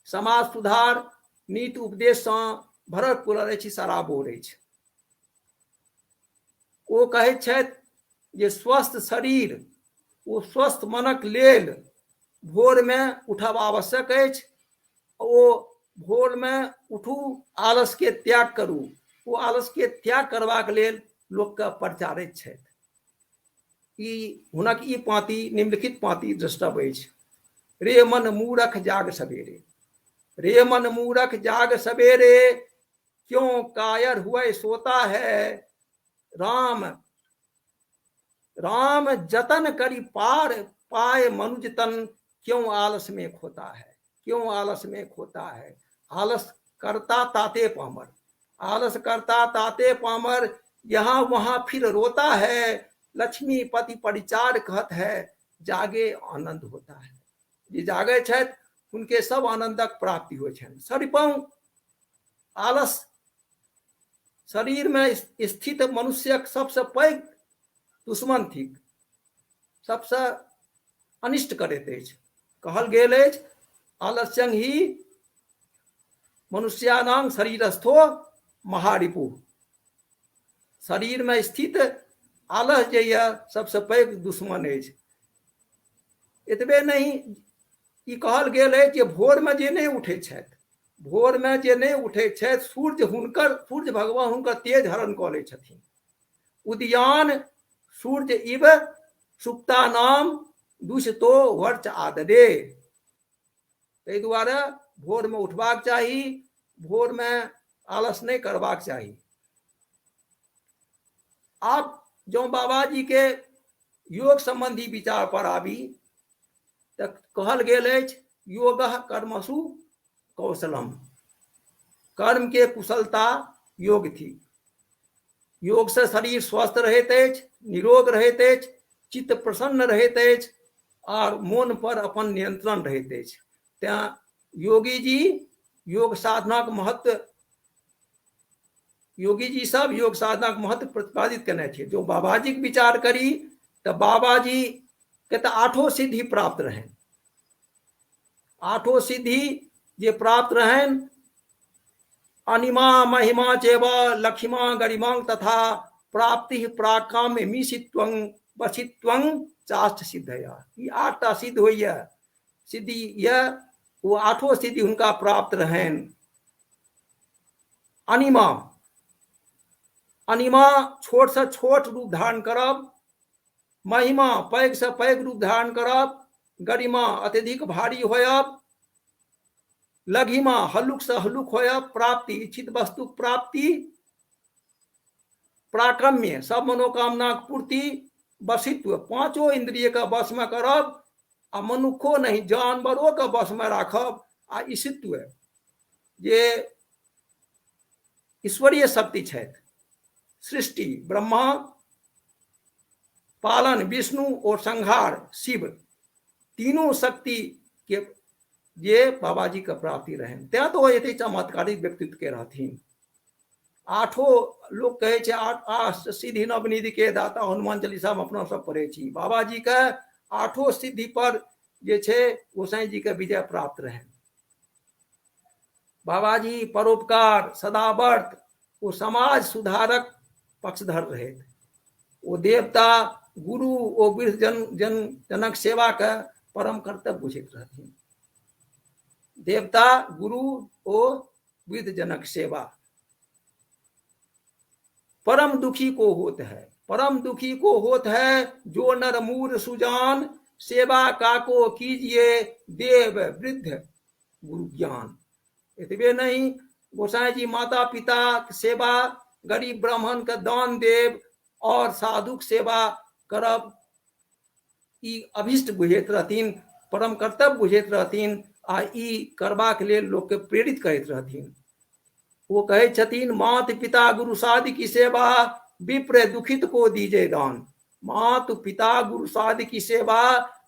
समाज सुधार, नीति उपदेशसँ भरल पुरल अछि, सराबोर अछि। ओ कहैत छथि जे स्वस्थ शरीर ओ स्वस्थ मनक लेल भोरमे उठब आवश्यक अछि। ओ भोरमे उठू, आलसके त्याग करू। ओ आलसके त्याग करबाक लेल लोकके प्रचारित छथि। ई हुनक ई पाँति, निम्नलिखित पाँति द्रष्टव्य अछि। रे मन मूरख जाग सवेरे, रे मन मूरख जाग सवेरे, क्यों कायर हुए सोता है, राम राम जतन करी पार पाए मनुज तन, क्यों आलस में खोता है, क्यों आलस में खोता है। आलस करता ताते पामर, आलस करता ताते पामर, यहाँ वहां फिर रोता है, लक्ष्मी पति परिचार कहत है, जागे आनंद होता है। जे जागे छथि हुनके सब आनंदक प्राप्ति होइ छनि। सरिपहुँ आलस शरीर में स्थित मनुष्यक सबसे पैघ दुश्मन थिक, सबसे अनिष्ट करैत अछि। कहल गेल अछि आलस्यं ही मनुष्यानां शरीरस्थो महारिपु। शरीर में स्थित आलस जे यऽ सबसे पैघ दुश्मन अछि। एतबे नहि, ई कहल गेल अछि जे भोरमे जे नहि उठै छथि, भोरमे जे नहि उठै छथि, सूर्य हुनकर, सूर्य भगवान हुनकर तेज हरण कऽ लै छथिन। उदयान सूर्य इव सुप्ता नाम दूषितो वर्च आदरे। ताहि दुआरे भोरमे उठबाक चाही, भोरमे आलस नहि करबाक चाही। आब जँ बाबाजी के योग संबंधी विचार पर आबी तऽ कहल गेल अछि योग कर्मसु कौशलम। कर्म के कुशलता योग थी। योग से शरीर स्वस्थ रहैत अछि, निरोग रहैत अछि, चित्त प्रसन्न रहैत अछि आर मोन पर अपन नियंत्रण रहैत अछि। तें योगी जी योग साधनाक महत्व, योगी जी सब योग साधनाक महत्व प्रतिपादित केने छै। जो बाबाजीक विचार करी तऽ बाबाजी के तऽ आठो सिद्धि प्राप्त रहनि। आठो सिद्धि जे प्राप्त रहनि, अनिमा महिमा चैव लखिमा गरिमांग तथा प्राप्ति प्राकाम्य मिशित्वं वशित्वं चाष्ट सिद्धया। ई आठटा सिद्ध होइए, सिद्धि यऽ ओ आठो सिद्धि हुनका प्राप्त रहनि। अनिमा, अनिमा छोट से छोट रूप धारण करब, महिमा पैघ से पैघ रूप धारण करब, गरिमा अत्यधिक भारी होयब, लघिमा हल्लुक से हल्लुक होयब, प्राप्ति इच्छित वस्तुक प्राप्ति, प्राक्रम्य सब मनोकामनाक पूर्ति, वशित्व पांचों इंद्रिय के वश में करब आ मनुखो नहीं जानवरों के वश में राखब, आ ईशित्व जे ईश्वरीय शक्ति छथि, सृष्टि ब्रह्मा, पालन विष्णु और संहार शिव, तीनों शक्ति के जे बाबाजी के प्राप्ति रहनि। तें तो एते चमत्कारिक व्यक्तित्व के रहथिन। आठो लोक कहै छै आठ आ सिद्धि नवनिधि के दाता, हनुमान चालीसा में अपना सब पढ़ै छी। बाबाजी के आठो सिद्धि पर जे छै गोसाई जी के विजय प्राप्त रहनि। बाबाजी परोपकार, सदावर्त, ओ समाज सुधारक पक्षधर रहथि। ओ देवता, गुरु ओ वृद्ध जन जन जनक सेवा के परम कर्तव्य बुझैत रहथिन। देवता, गुरु ओ वृद्धजनक सेवा। परम दुखी को होत है, परम दुखी को होत है जो नर मूर सुजान, सेवा काको कीजिए देव वृद्ध गुरु ज्ञान। एतबे नहीं, गोसाई जी माता पिता के सेवा, गरीब ब्राह्मण के दान देव और साधुक सेवा करब ई अभिष्ट बुझैत रहथिन, परम कर्तव्य बुझैत रहथिन आ ई करबाक लेल लोकके प्रेरित करैत रहथिन। ओ कहै छथिन, मात पिता गुरु साधु की सेवा विप्र दुखित को दीजे दान। मात पिता गुरु साधु की सेवा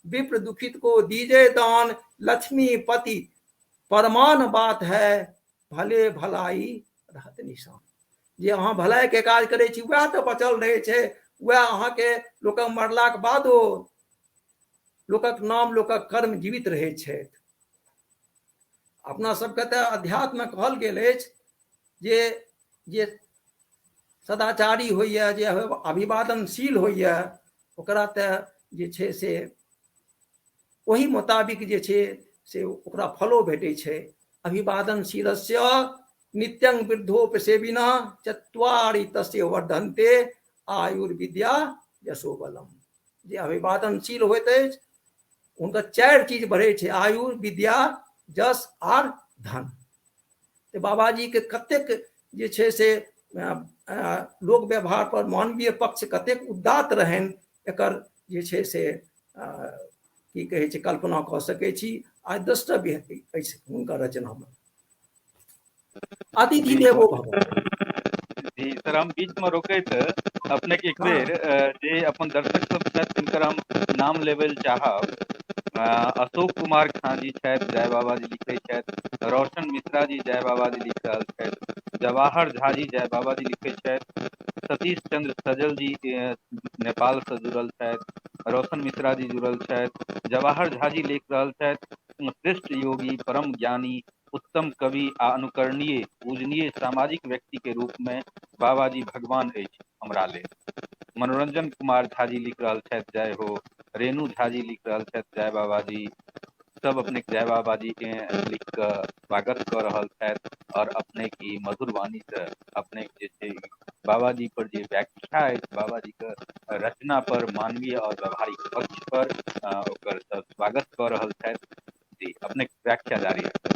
विप्र दुखित को दीजे दान, लक्ष्मी पति परमान बात है, भले भलाई रहत निशान। जे अहाँ भलाई के काज करै छी वएह तऽ बचल रहै छै, वएह अहाँके लोकक मरलाक बादो लोकक नाम लोकक कर्म जीवित रहै छथि। अपना सबके तऽ अध्यात्ममे कहल गेल अछि जे जे सदाचारी होइए, जे अभिवादनशील होइए, ओकरा तऽ जे छै से ओहि मोताबिक जे छै से ओकरा फलो भेटै छै। अभिवादनशीलस्य नित्यं वृद्धोपसेविना चत्वारि तस्य वर्धन्ते आयुर्विद्या यशोबलम। जे अभिवादनशील होइत अछि हुनकर चारि चीज बढ़ै छै, आयु, विद्या, यश आर धन। तऽ बाबाजीके कतेक जे छै से लोक व्यवहार पर मानवीय पक्ष कतेक उदात्त रहनि, एकर जे छै से की कहै छै कल्पना कऽ सकै छी। आ द्रष्टव्य अछि हुनकर रचनामे। अतिथि देवो भव। जी सर, हम बीच में रोकैत अपने के एक बेर जे अपन दर्शक सब छथि तिनकर हम नाम लेबे लए चाहब। अशोक कुमार खान जी छथि, जय बाबा जी लिखै छथि। रोशन मिश्रा जी जय बाबा जी लिख रहल छथि। जवाहर झा जी जय बाबा जी लिखै छथि। सतीश चंद्र सजल जी नेपाल से जुड़ल छथि। रोशन मिश्रा जी जुड़ल छथि। जवाहर झा जी लिख रहल छथि, श्रेष्ठ योगी, परम ज्ञानी, उत्तम कवि आ अनुकरणीय पूजनीय सामाजिक व्यक्ति के रूप में बाबाजी भगवान अछि हमरा लेल। मनोरंजन कुमार झा जी लिख रहल छथि, जय हो। रेणु झा जी लिख रहल छथि, जय बाबाजी। सब अपने जय बाबाजी के लिख कऽ स्वागत कऽ रहल छथि और अपने की मधुर वाणी से अपने जे छै बाबाजी पर जे व्याख्या अछि, बाबाजी के रचना पर, मानवीय और व्यवहारिक पक्ष पर ओकर सब स्वागत कऽ रहल छथि। जी, अपने व्याख्या जारी रखू।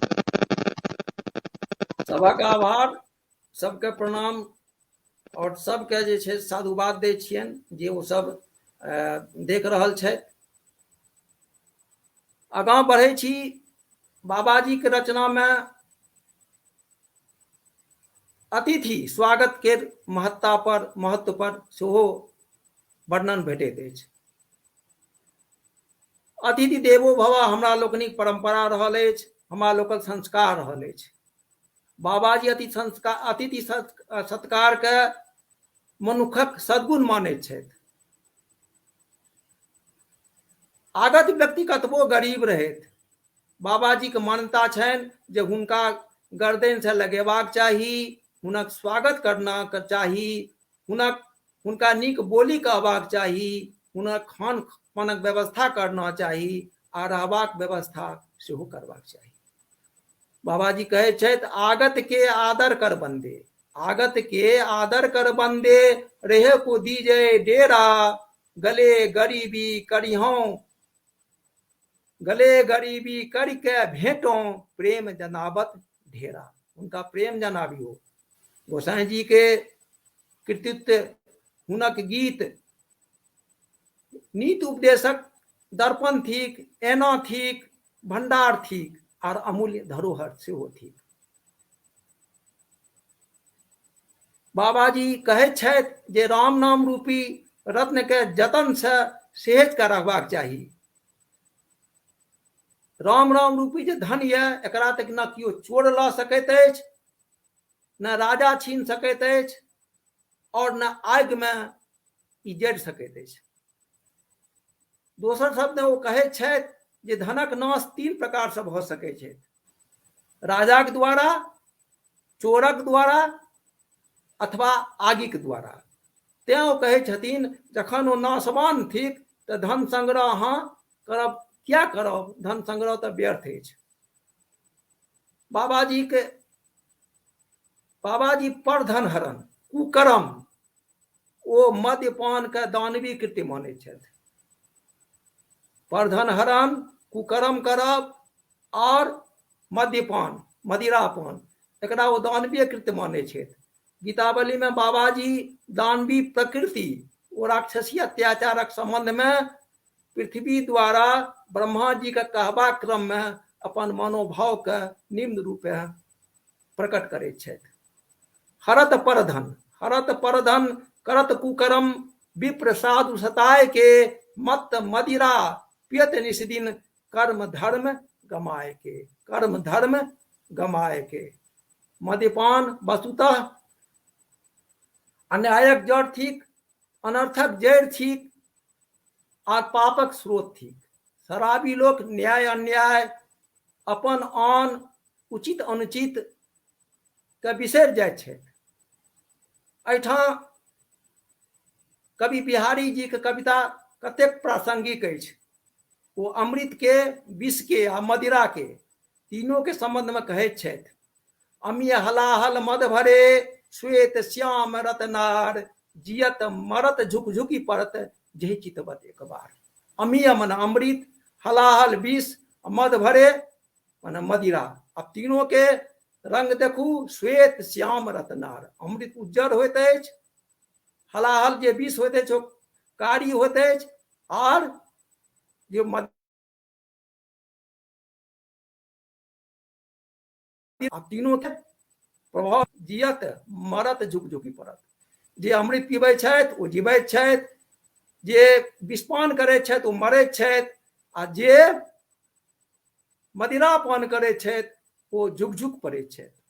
सभक आभार, सबके प्रणाम और सबके जे छै साधुवाद दै छियनि जे ओ सब देख रहल छथि। आगाँ बढ़ै छी। बाबाजीके रचनामे अतिथि स्वागत के महत्ता पर, महत्व पर सेहो वर्णन भेटैत अछि। अतिथि देवो भव हमरा लोकनिक परंपरा रहल अछि, हमरा लोकक संस्कार रहल अछि। बाबाजी अति संस्कार, अतिथि सत्कार के मनुखक सद्गुण मानैत छथि। आगत व्यक्ति कतबो गरीब रहैत, बाबाजीके मान्यता छनि जे हुनका गर्दनिसँ लगेबाक चाही, हुनक स्वागत करना चाही, हुनका नीक बोली कहबाक चाही, हुनक खान पानक व्यवस्था करना चाही आ रहबाक व्यवस्था सेहो करबाक चाही। बाबाजी कहै छथि, आगत के आदर कर बंदे, आगत के आदर कर बंदे, रहे को दीजे डेरा, गले गरीबी करिहों, गले गरीबी करके भेटों, प्रेम जनावत ढेरा। उनका प्रेम जनाबियो। गोसाई जी के कृतित्व, हुनक गीत नीत उपदेशक दर्पण थीक, एना थीक, भंडार थीक आर अमूल्य धरोहर सेहो थीक। बाबाजी कहै छथि जे राम नाम रूपी रत्न के जतन से सहेज के रखबाक चाही। राम राम रूपी जे धन यऽ एकरा तक न केओ चोर लऽ सकैत अछि, न राजा छीन सकैत अछि और न आगि में ई जरि सकैत अछि। दोसर शब्द ओ कहै छथि जे धनक नाश तीन प्रकार से भऽ सकैत छै, राजाक द्वारा, चोरक द्वारा अथवा आगिक द्वारा। तें ओ कहै छथिन जखन ओ नाशवान थिक तऽ धन संग्रह अहाँ करब किया करब, धन संग्रह तऽ व्यर्थ अछि। बाबाजीके बाबाजी पर धन हरण कुकर्म, ओ मद्यपान के दानवी कृत्य मानै छथि। परधन हरण कुकर्म करब और मद्यपान मदिरापान, एकरा ओ दानवीय कृत्य मानै छथि। गीतावली में बाबाजी दानवी प्रकृति ओ राक्षसी अत्याचारक संबंध में पृथ्वी द्वारा ब्रह्मा जी के कहबाक क्रम में अपन मनोभाव के निम्न रूपे प्रकट करैत छथि। हरत परधन, हरत परधन करत कुकर्म विप्र साधु सताय के, मत मदिरा पियत निशदिन कर्म धर्म गमाए के, कर्म धर्म गमाए के। मद्यपान वस्तुतः अन्यायक जड़ थिक, अनर्थक जड़ थिक आर पापक स्रोत थिक। शराबी लोक न्याय अन्याय, अपन आन, उचित अनुचित के बिसरि जाइत छथि। एहिठाम कवि बिहारी जी के कविता कतेक प्रासंगिक अछि। ओ अमृत के, विष के आ मदिरा के तीनों के संबंध में कहैत छथि। अमिय हलाहल मद भरे श्वेत श्याम रतनार, जियत मरत झुक झुकी परत जेहि चितवत एक बार। अमिय मन अमृत, हलाहल विष, मद भरे मन मदिरा। अब तीनों के रंग देखू, श्वेत श्याम रतनार। अमृत उज्जर होइत अछि, हलाहल जे विष होइत अछि ओ कारी होइत अछि, आर जे मद तीनों के प्रभाव जियत मरत झुक झुकी पड़त। जे अमृत पीबै छथि ओ जीवैत छथि, जे विषपान करै छथि ओ मरैत छथि, आ जे मदिरा पान करै छथि ओ झुक झुक पड़ैत छथि।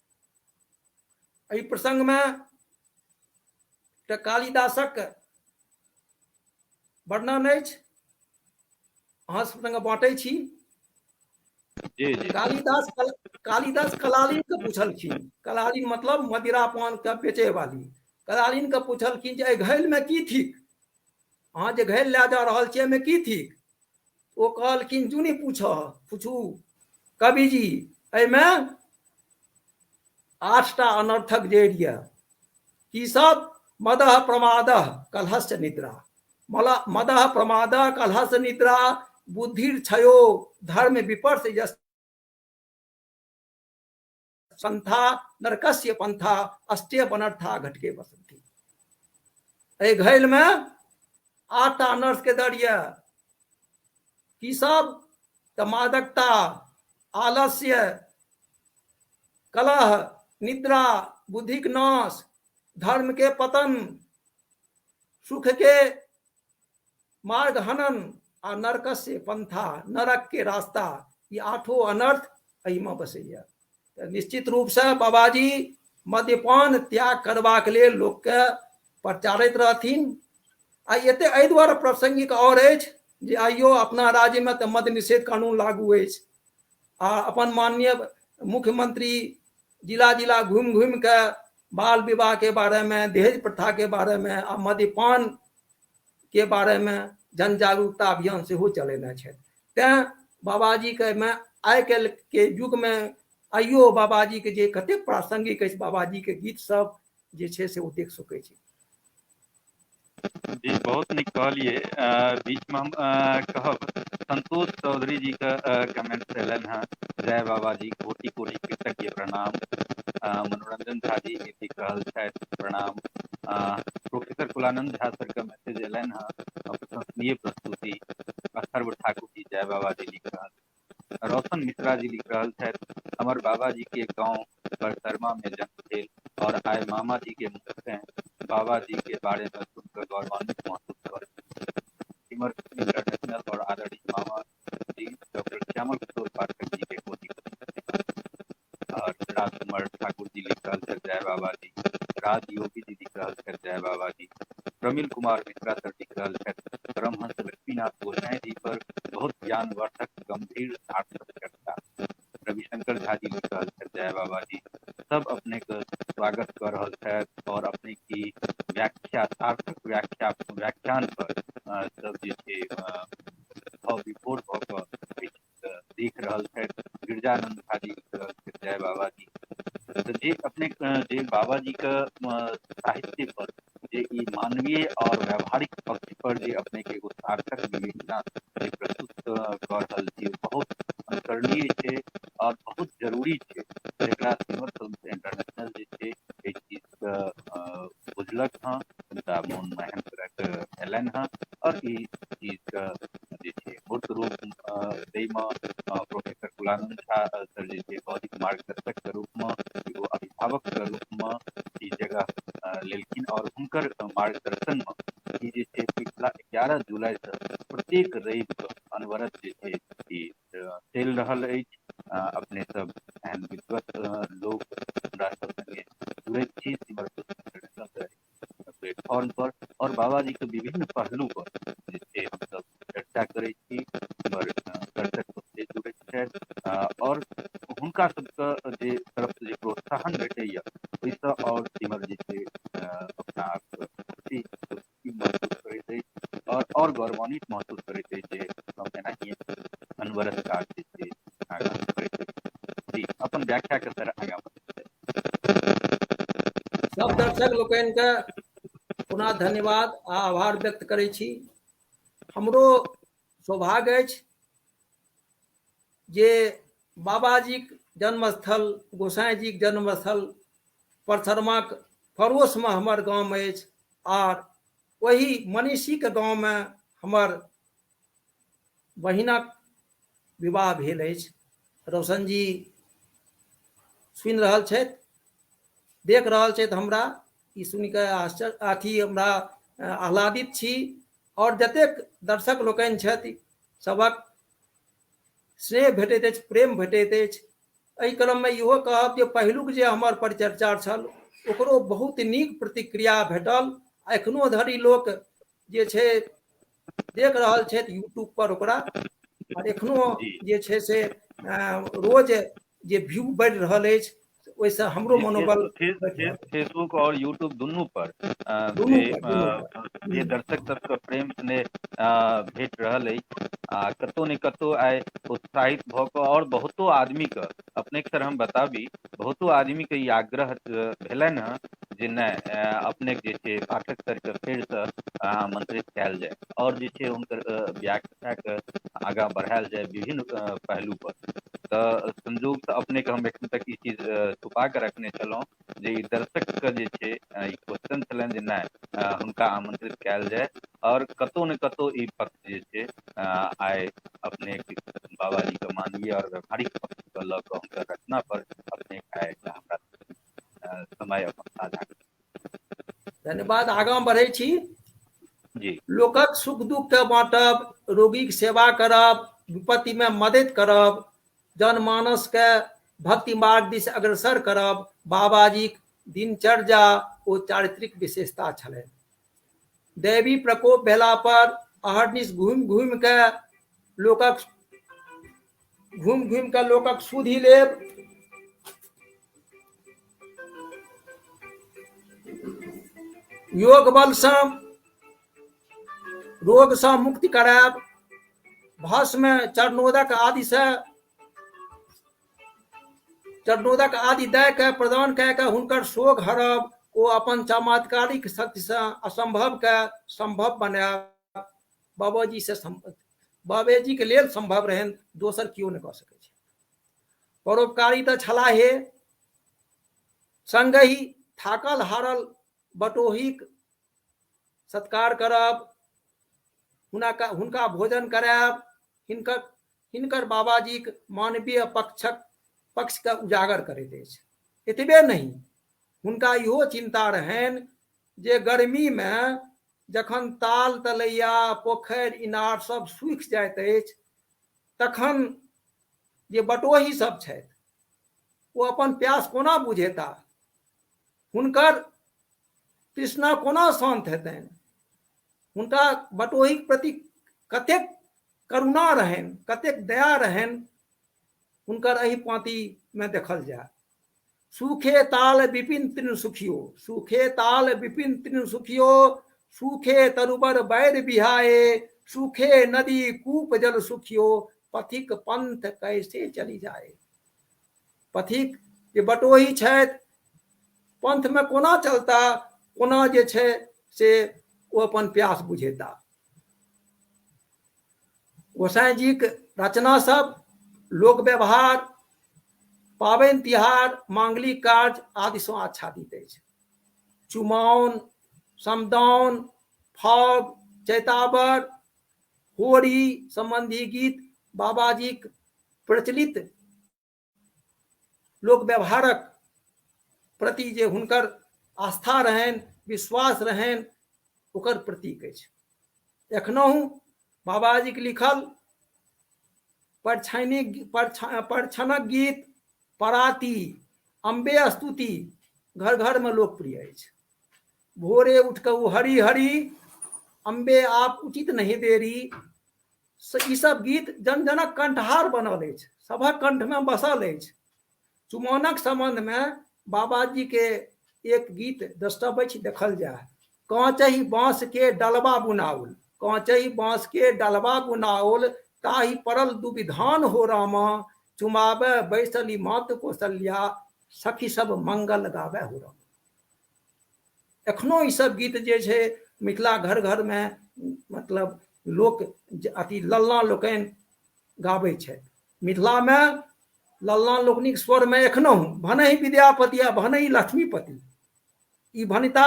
एहि प्रसंगमे एकटा कालिदासक वर्णन अछि, अहाँ सब संगे बाँटै छी। जी जी। कालिदास कालिदास कलालीन के पूछलखिन, कलालीन मतलब मदिरा पान के बेचे वाली, कलालीन के पूछलखिन जे एहि घैल में की थिक, अहाँ जे घैल लए जा रहल छी एहिमे की थिक? ओ कहलखिन जुनि पूछ पूछू कवि जी, एहिमे 8टा अनर्थक जड़ि यऽ। की सब? मदह प्रमादह कलहस्य निद्रा, मदह प्रमादह कलहस्य निद्रा, बुद्धिर क्षयो धर्म विपर्श यस पंथा नरकस्य पंथा अस्त्य बनर्था घटके बसंती। एहि घैल में 8टा अनर्थ के दर यऽ। की सब? तऽ मादकता, आलस्य, कलह, निद्रा, बुद्धिक नाश, धर्म के पतन, सुख के मार्ग हनन आ नरकस्य पंथा, नरक के रास्ता, ई 8 अनर्थ एहिमे बसैया। तऽ निश्चित रूपसँ बाबाजी मद्यपान त्याग करबाक लेल लोकके प्रचारित रहथिन। आ एते एहि दुआरे प्रासंगिक आओर अछि जे आइयो अपना राज्यमे तऽ मद्य निषेध कानून लागू अछि, आ अपन माननीय मुख्यमंत्री जिला जिला घुमि घुमि कऽ बाल विवाह के बारे में, दहेज प्रथा के बारे में आ मद्यपान के बारे में जन जागरूकता अभियान सेहो चलेने छथि। तैं बाबाजी के में आइ काल्हि के युग में आइयो बाबाजी के जे कतेक प्रासंगिक अछि, बाबाजी के गीत सब जे छै से ओ देख सकै छी। जी, बहुत नीक कहलियै। बीचमे हम कहब संतोष चौधरी जी के कमेंट एलनि हेँ, जय बाबाजी, कोटि कोटि कृतज्ञ प्रणाम। मनोरंजन झा जी लिख रहल छथि, प्रणाम। प्रोफेसर कुलानंद झा सर के मैसेज एलनि हेँ, प्रशंसनीय प्रस्तुति। अथर्व ठाकुर जी जय बाबाजी लिख रहल। रोशन मिश्रा जी लिख रहल छथि, हमर बाबाजी के गांव बरसरमा में जन्म भेल और आइ मामा जी के मुख से बाबा जी के बारे में सुनकर गौरवान्वित महसूस कर। सिमर इंटरनेशनल और आदरणीय मामा जी डॉक्टर श्यामल किशोर पाठक जी के कोटि कोटि। और राजकुमार ठाकुर जी लिख रहल छथि, जय बाबा जी। राज योगी जी लिख रहल छथि, जय बाबा जी। प्रमिल कुमार मिश्रा सर लिख रहल छथि, परमहंस लक्ष्मीनाथ गोसाई जी पर बहुत ज्ञानवर्धक गंभीर सार्थक चर्चा। रविशंकर झा जी लिख रहल छथि, जय बाबा जी। सब अपने के स्वागत कर रहल छथि और अपने की व्याख्या, सार्थक व्याख्या, व्याख्यान पर सब जे छै भाव विभोर भऽ कऽ अपने जे बाबाजी के साहित्य पर जे ई मानवीय और व्यावहारिक पक्ष पर जे अपने के एगो सार्थक विवेचना जे प्रस्तुत कऽ रहल छी, बहुत अनुकरणीय छै और बहुत जरूरी छै। जेकरा सिमर फिल्म इंटरनेशनल जे छै एहि चीज के बुझलक हँ, हुनका मोन मे एहन तरहके एलनि हँ और ई चीजके जे छै मूर्त रूप दैमे प्रोफेसर कुलानंद झा सर जे छै बौद्धिक मार्गदर्शकके रूपमे, एगो अभिभावकके रूपमे ई जगह लेलखिन और हुनकर मार्गदर्शनमे ई जे छै पिछला 11 जुलाईसँ प्रत्येक रविके अनवरत जे छै ई चलि रहल अछि। अपने सब एहन विद्वत लोक हमरा सब संगे जुड़ैत छी सिमर प्लेटफॉर्म पर और बाबाजी के विभिन्न पहलू पर जे छै हमसब चर्चा करै छी। हमर दर्शक सब से जुड़ैत छथि और हुनका सबके जे तरफ से जे प्रोत्साहन भेटैया ओहिसँ और सिमर जे छै अपना आपके खुशी महसूस करैत अछि और गौरवान्वित महसूस करैत अछि जे हम एनाहिए अनवरत काज जे छै आगाँ करैत अछि। जी, अपन व्याख्या के सर आगाँ बढ़ैत। सब दर्शक लोकनि के पुनः धन्यवाद आ आभार व्यक्त करै छी। हमरो सौभाग्य अछि जे बाबाजीक जन्मस्थल, गोसाईजीक जन्मस्थल परसरमाक पड़ोसमे हमर गाम अछि आर ओहि मनीषीके गाँवमे हमर बहिनक विवाह भेल अछि। रोशन जी सुनि रहल छथि, देख रहल छथि हमरा, ई सुनि कऽ आश्चर्य अथी हमरा आह्लादित छी और जतेक दर्शक लोकनि छथि सबक स्नेह भेटैत अछि, प्रेम भेटैत अछि। एहि क्रममे इहो कहब जे पहिलुक जे हमर परिचर्चा छल ओकरो बहुत नीक प्रतिक्रिया भेटल। एखनो धरि लोक जे छै देख रहल छथि यूट्यूब पर ओकरा, और एखनो जे छै से रोज जे व्यू बढ़ि रहल अछि ओहिसँ हमरो मनोबल। फेसबुक और यूट्यूब दुनू पर जे दर्शक सबके प्रेम स्नेह भेट रहल अछि आ कतौ ने कतौ आइ उत्साहित भऽ कऽ और बहुतो आदमीके अपनेके सर हम बताबी, बहुतो आदमीके ई आग्रह भेलनि हँ जे नहि अपनेके जे छै पाठक सरके फेरसँ आमंत्रित कयल जाय और जे छै हुनकर व्याख्याके आगाँ बढ़ायल जाय विभिन्न पहलू पर। तऽ संजोगसँ अपनेके हम एखन तक ई चीज छुपा कऽ रखने छलहुँ जे ई दर्शकके जे छै ई क्वेश्चन छलनि जे नहि हुनका आमंत्रित कयल जाय और कतौ ने कतौ ई पक्ष जे छै आइ अपने बाबाजीके मानवीय और व्यवहारिक पक्षके लऽ कऽ हुनकर रचना पर अपने आइ हमरा समय अपन साझा। धन्यवाद। आगाँ बढ़ै छी। जी। लोकक सुख दुख के बाँटब, रोगीक सेवा करब, विपत्ति में मदद करब, जनमानस के भक्ति मार्ग दिस अग्रसर करब बाबाजीक दिनचर्या ओ चारित्रिक विशेषता छलनि। दैवी प्रकोप भेला पर अहर्निश घूमि घूमि के लोकक घूमि घूमि के लोकक सुधि लेब, योग बल सँ रोग सँ मुक्ति करायब, भस्म चरणोदक आदि सँ चरणोदक आदि दय के प्रदान कय के हुनकर शोक हरब ओ अपन चमत्कारिक शक्ति सँ असंभव के संभव बनायब बाबाजी से बाबेजी के लेल संभव रहनि, दोसर केओ नहि कऽ सकै छै। परोपकारी तऽ छलाहे, संगहि थाकल हारल बटोहीक सत्कार करब, हुनका हुनका भोजन करायब हिनकर हिनकर बाबाजीक मानवीय पक्षके उजागर करैत अछि। एतबे नहि, हुनका इहो चिन्ता रहनि जे गर्मीमे जखन ताल तलैया पोखरि इनार सब सूखि जाइत अछि तखन जे बटोही सब छथि ओ अपन प्यास कोना बुझेता, हुनकर तृष्णा कोना शान्त हेतनि, हुनका बटोहीक प्रति कतेक करुणा रहनि, कतेक दया रहनि, हुनकर एहि पाँतीमे देखल जाय। सूखे ताल विपिन तृण सुखियो, सूखे ताल विपिन तृण सुखियो, सूखे तरुबर बैर बिहाए, सूखे नदी कूप जल सुखियो, पथिक पंथ कैसे चली जाए। पथिक जे बटोही छथि पंथमे कोना चलता, कोना जे छै से ओ अपन प्यास बुझेता। गोसाई जीक रचना सब लोक व्यवहार, पाबनि तिहार, मांगलिक कार्य आदि सँ आच्छादित अछि। चुमाओन, समदाउन, फाग, चैतावर, होरी संबंधी गीत बाबाजीक प्रचलित लोक व्यवहारक प्रति जे हुनकर आस्था रहनि, विश्वास रहनि, ओकर प्रतीक अछि। एखनहु बाबाजीक लिखल परछनक गीत, पराती, अम्बे स्तुति घर घर में लोकप्रिय अछि। भोरे उठ कऽ ओ हरी हरी अम्बे आप उचित नहीं देरी, ई सब गीत जन जनक कंठहार बनल अछि, सभक कंठ में बसल अछि। चुमाओनक संबंध में बाबाजी के एक गीत द्रष्टव्य अछि, देखल जाय। कांचही बांस के डलबा बुनाओल, कांचही बांस के डलबा बुनाओल, ताहि पड़ल दुविधान हो रामा, चुमाबे बैसली मात कौशल्या, सखी सब मंगल गावे हो रामा। एखनो ई सब गीत जे छै मिथिला घर घर में मतलब लोक अथी ललना लोकनि गाबै छथि। मिथिला में ललना लोकनिक स्वर में एखनहु भने ही विद्यापति आ भने ही लक्ष्मीपति, ई भनिता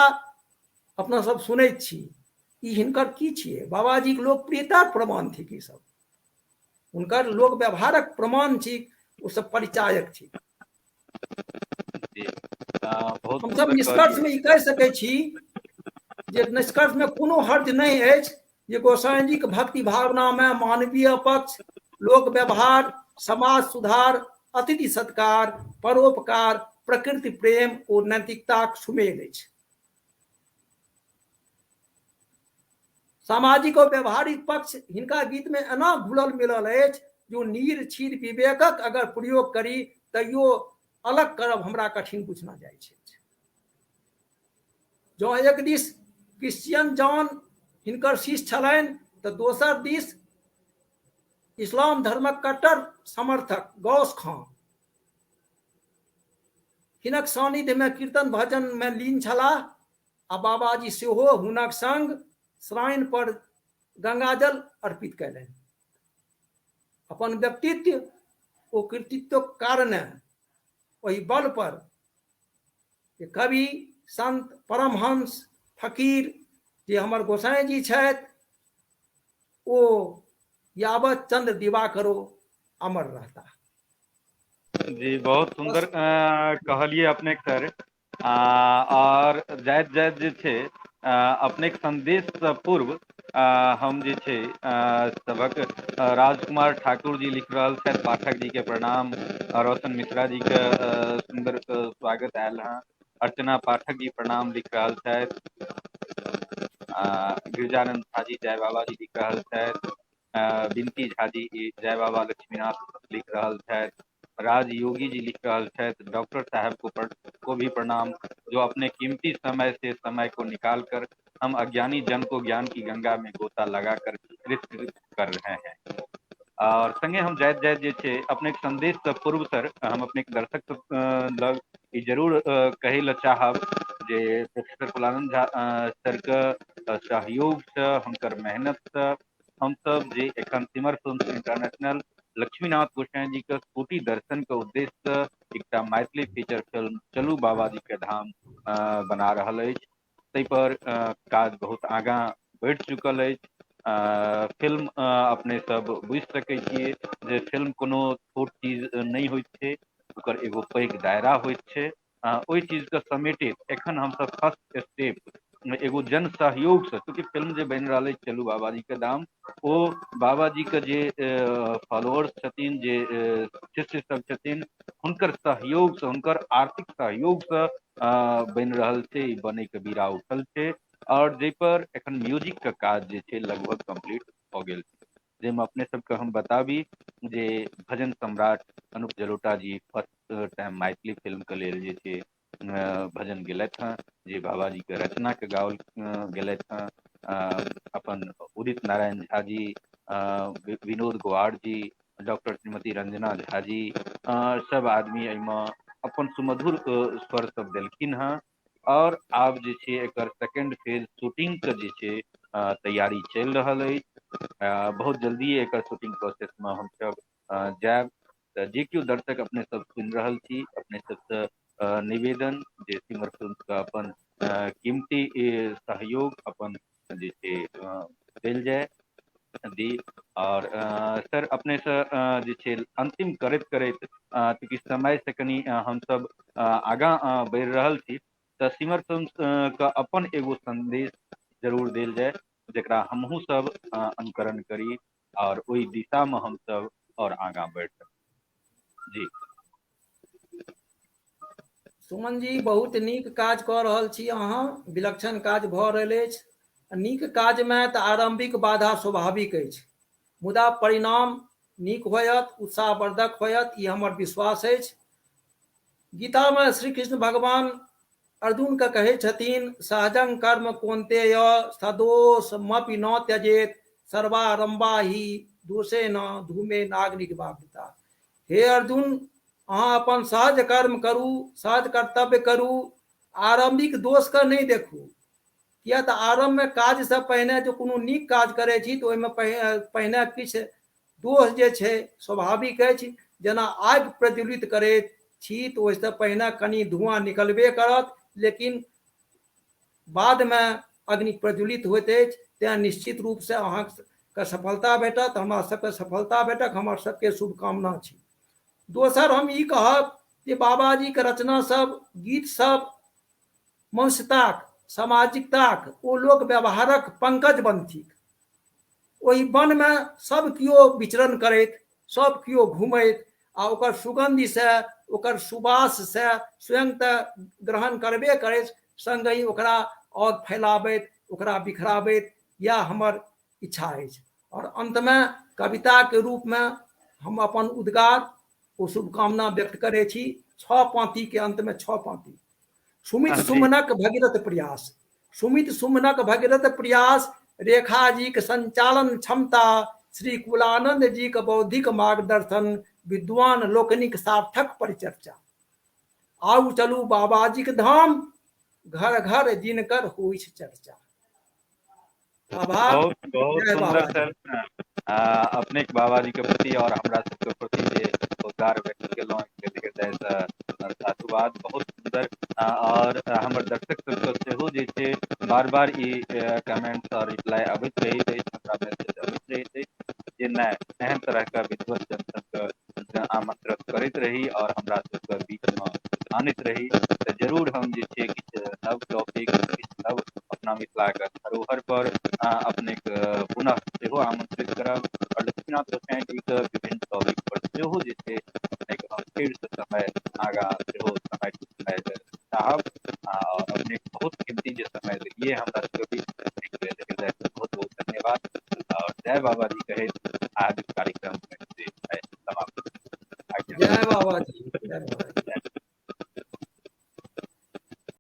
अपना सब सुनैत छी। ई हिनकर की छियै? बाबाजीक लोकप्रियताक प्रमाण थिक ई सब, हुनकर लोक व्यवहारक प्रमाण थिक, ओ सब परिचायक थिक। बहुत हमसब सुन्दर निष्कर्ष कहलियै। में ई कहि सकै छी जे निष्कर्ष में कोनो हर्ज नहि अछि जे गोसाई जी के भक्ति भावना में मानवीय पक्ष, लोक व्यवहार, समाज सुधार, अतिथि सत्कार, परोपकार, प्रकृति प्रेम ओ नैतिकताक सुमेल अछि। सामाजिक और व्यवहारिक पक्ष हिनका गीत में एना घुलल मिलल अछि जो नीर क्षीर विवेकक अगर प्रयोग करी तैयो अलग करब हमरा कठिन बुझना जाइ छै। जँ एक दिस क्रिश्चियन जॉन हिनकर शिष्य छलनि तऽ दोसर दिस इस्लाम धर्मक कट्टर समर्थक गौस खान हिनक सानिध्य में कीर्तन भजन में लीन छलाह आ बाबाजी सेहो हुनक संग श्राइन पर गंगाजल अर्पित कयलनि। अपन व्यक्तित्व ओ कृतित्वक कारणे ओहि बल पर जे कवि, संत, परमहंस, फकीर जे हमर गोसाई जी छथि ओ यावत चंद्र दिवाकरो अमर रहता। जी बहुत सुंदर कहलिए अपने सर। और जाइत जाइत जे छै अपनेक संदेश से पूर्व हम जे छै सभक राजकुमार ठाकुर जी लिख रहल छथि, पाठक जी के प्रणाम, रोशन मिश्रा जी के सुंदर स्वागत आयल हँ, अर्चना पाठक जी प्रणाम लिख रहल छथि, गिरिजानंद झा जी जय बाबा जी लिख रहल छथि, विनती झा जी जय बाबा लक्ष्मीनाथ लिख रहल छथि, राजयोगी जी लिख रहल छथि, डॉक्टर साहब को भी प्रणाम जो अपने कीमती समय से समय को निकाल कर हम अज्ञानी जन को ज्ञान की गंगा में गोता लगाकर कृत कर रहे हैं। और संगे हम जाइत जाइत जे छै अपने संदेश से पूर्व सर हम अपने दर्शक सब लग ई जरूर कहै लए चाहब जे प्रोफेसर कुलानंद झा सर के सहयोग से, हुनकर मेहनत से हमसब जे एखन सिमर फिल्म इंटरनेशनल लक्ष्मीनाथ गोसाई जी के कोटि दर्शन के उद्देश्य से एकटा मैथिली फीचर फिल्म चलू बाबा जी के धाम बना रहल अछि, ताहि पर काज बहुत आगाँ बढ़ि चुकल अछि। फिल्म अपने सब बुझि सकै छियै जे फिल्म कोनो छोट चीज नहि होइत छै, ओकर एगो पैघ दायरा होइत छै। ओहि चीजके समेटैत एखन हमसब फर्स्ट स्टेप एगो जन सहयोग से, चूँकि फिल्म जे बनि रहल अछि चलू बाबा जी के धाम, ओ बाबा जी के जे फॉलोअर्स छथिन, जे शिष्य सब छथिन, हुनकर सहयोग से, हुनकर आर्थिक सहयोग से बनि रहल छै, ई बनै के बीड़ा उठल छै। और जाहि पर एखन म्यूजिक के काज जे छै लगभग कम्प्लीट भऽ गेल छै, जाहिमे अपने सबके हम बताबी जे भजन सम्राट अनूप जलोटा जी फर्स्ट टाइम मैथिली फिल्म के लेल जे छै भजन गेलथि हँ, जे बाबा जी के रचना के गाओल गेलथि हँ। अपन उदित नारायण झा जी, विनोद गोवार जी, डॉक्टर श्रीमती रंजना झा जी, सब आदमी एहिमे अपन सुमधुर स्वर सब देलखिन हेँ। आओर आब जे छै एकर सेकेंड फेज शूटिंग के जे छै तैयारी चलि रहल अछि। बहुत जल्दी एकर शूटिंग प्रोसेस मे हमसब जायब। तऽ जे केओ दर्शक अपने सब सुनि रहल छी, अपने सबसँ निवेदन जे सिमर फिल्म के अपन कीमती सहयोग अपन जे छै देल जाय दी। आओर सर अपनेसँ जे छै अन्तिम करैत करैत, चूँकि समय से कनि हमसब आगाँ बढ़ि रहल छी, तऽ सिमर फिल्म के अपन एगो सन्देश जरूर देल जाय जकरा हमहूँ सब अनुकरण करी आओर ओहि दिशामे हमसब आओर आगाँ बढ़ि सकी। जी सुमन जी, बहुत नीक काज कऽ रहल छी अहाँ, विलक्षण काज भऽ रहल अछि। नीक काजमे तऽ आरम्भिक बाधा स्वाभाविक अछि, मुदा परिणाम नीक होयत, उत्साहवर्धक होयत, ई हमर विश्वास अछि। गीतामे श्री कृष्ण भगवान अर्जुनके कहै छथिन, सहजं कर्म कौन्तेय सदोषमपि न त्यजेत सर्वारंभा ही दोषेण धूमे नाग्निर्वापिता। हे अर्जुन, अहाँ अपन सहज कर्म करू, सहज कर्तव्य करू, आरंभिक दोषके नहि देखू। किया तऽ आरम्भमे काजसँ पहिने जो कोनो नीक काज करै छी तऽ ओहिमे पहिने किछु दोष जे छै स्वाभाविक अछि। जेना आगि प्रज्वलित करैत छी तऽ ओहिसँ पहिने कनि धुआँ निकलबे करत, लेकिन बादमे अग्नि प्रज्वलित होइत अछि। तेँ निश्चित रूपसँ अहाँके सफलता भेटत, हमरा सबके सफलता भेटत, हमर सबके शुभकामना छी। दोसर हम ई कहब जे बाबाजीके रचना सब, गीत सब मनुष्यताक, सामाजिकताक ओ लोक व्यवहारक पंकज वन थिक। ओहि वनमे सब केओ विचरण करैत, सब केओ घुमैत आ ओकर सुगन्धिसँ, ओकर सुवाससँ स्वयं तऽ ग्रहण करबे करैत, सङ्गहि ओकरा आओर फैलाबैत, ओकरा बिखराबैत, इएह हमर इच्छा अछि। आओर अन्तमे कविताके रूपमे हम अपन उद्गार ओ शुभकामना व्यक्त करै छी। 6 पाँतीके अन्तमे 6 पाँती। सुमित सुमनक भगीरथ प्रयास, सुमित सुमनक भगीरथ प्रयास, रेखा जीक संचालन क्षमता, श्री कुलानंद जीक बौद्धिक मार्गदर्शन, विद्वान लोकनिक सार्थक परिचर्चा। आउ चलू बाबाजीक धाम, घर घर जिनकर होइछ चर्चा। आभार। बहुत बहुत सुंदर सर, अपने बाबाजी के प्रति और हमरा सबके प्रति जे उद्गार व्यक्त केलहुँ हृदय से साधुवाद। बहुत सुंदर। और हमर दर्शक सबके सेहो जे छै बार बार ई कमेंट्स और रिप्लाई अबैत रहैत अछि, हमरा मैसेज अबैत रहैत अछि जे नहि एहन तरह के विद्वत जन सबके आमंत्रित करैत रही और हमरा सबके बीच में आनैत रही। तऽ जरूर हम जे छै किछु नव टॉपिक, किछु नव अपना मिथिलाके धरोहर पर अपने पुनः सेहो आमंत्रित करब और लक्ष्मीनाथ गोसाई जी के विभिन्न टॉपिक पर सेहो जे छै अपनेके हम फेरसँ समय आगाँ सेहो समय टू समय चाहब। और अपने बहुत कीमती जे समय देलियै हमरा सबके बीच, बहुत बहुत धन्यवाद। और जय बाबा जी कहैत आज कार्यक्रम समाप्त। जय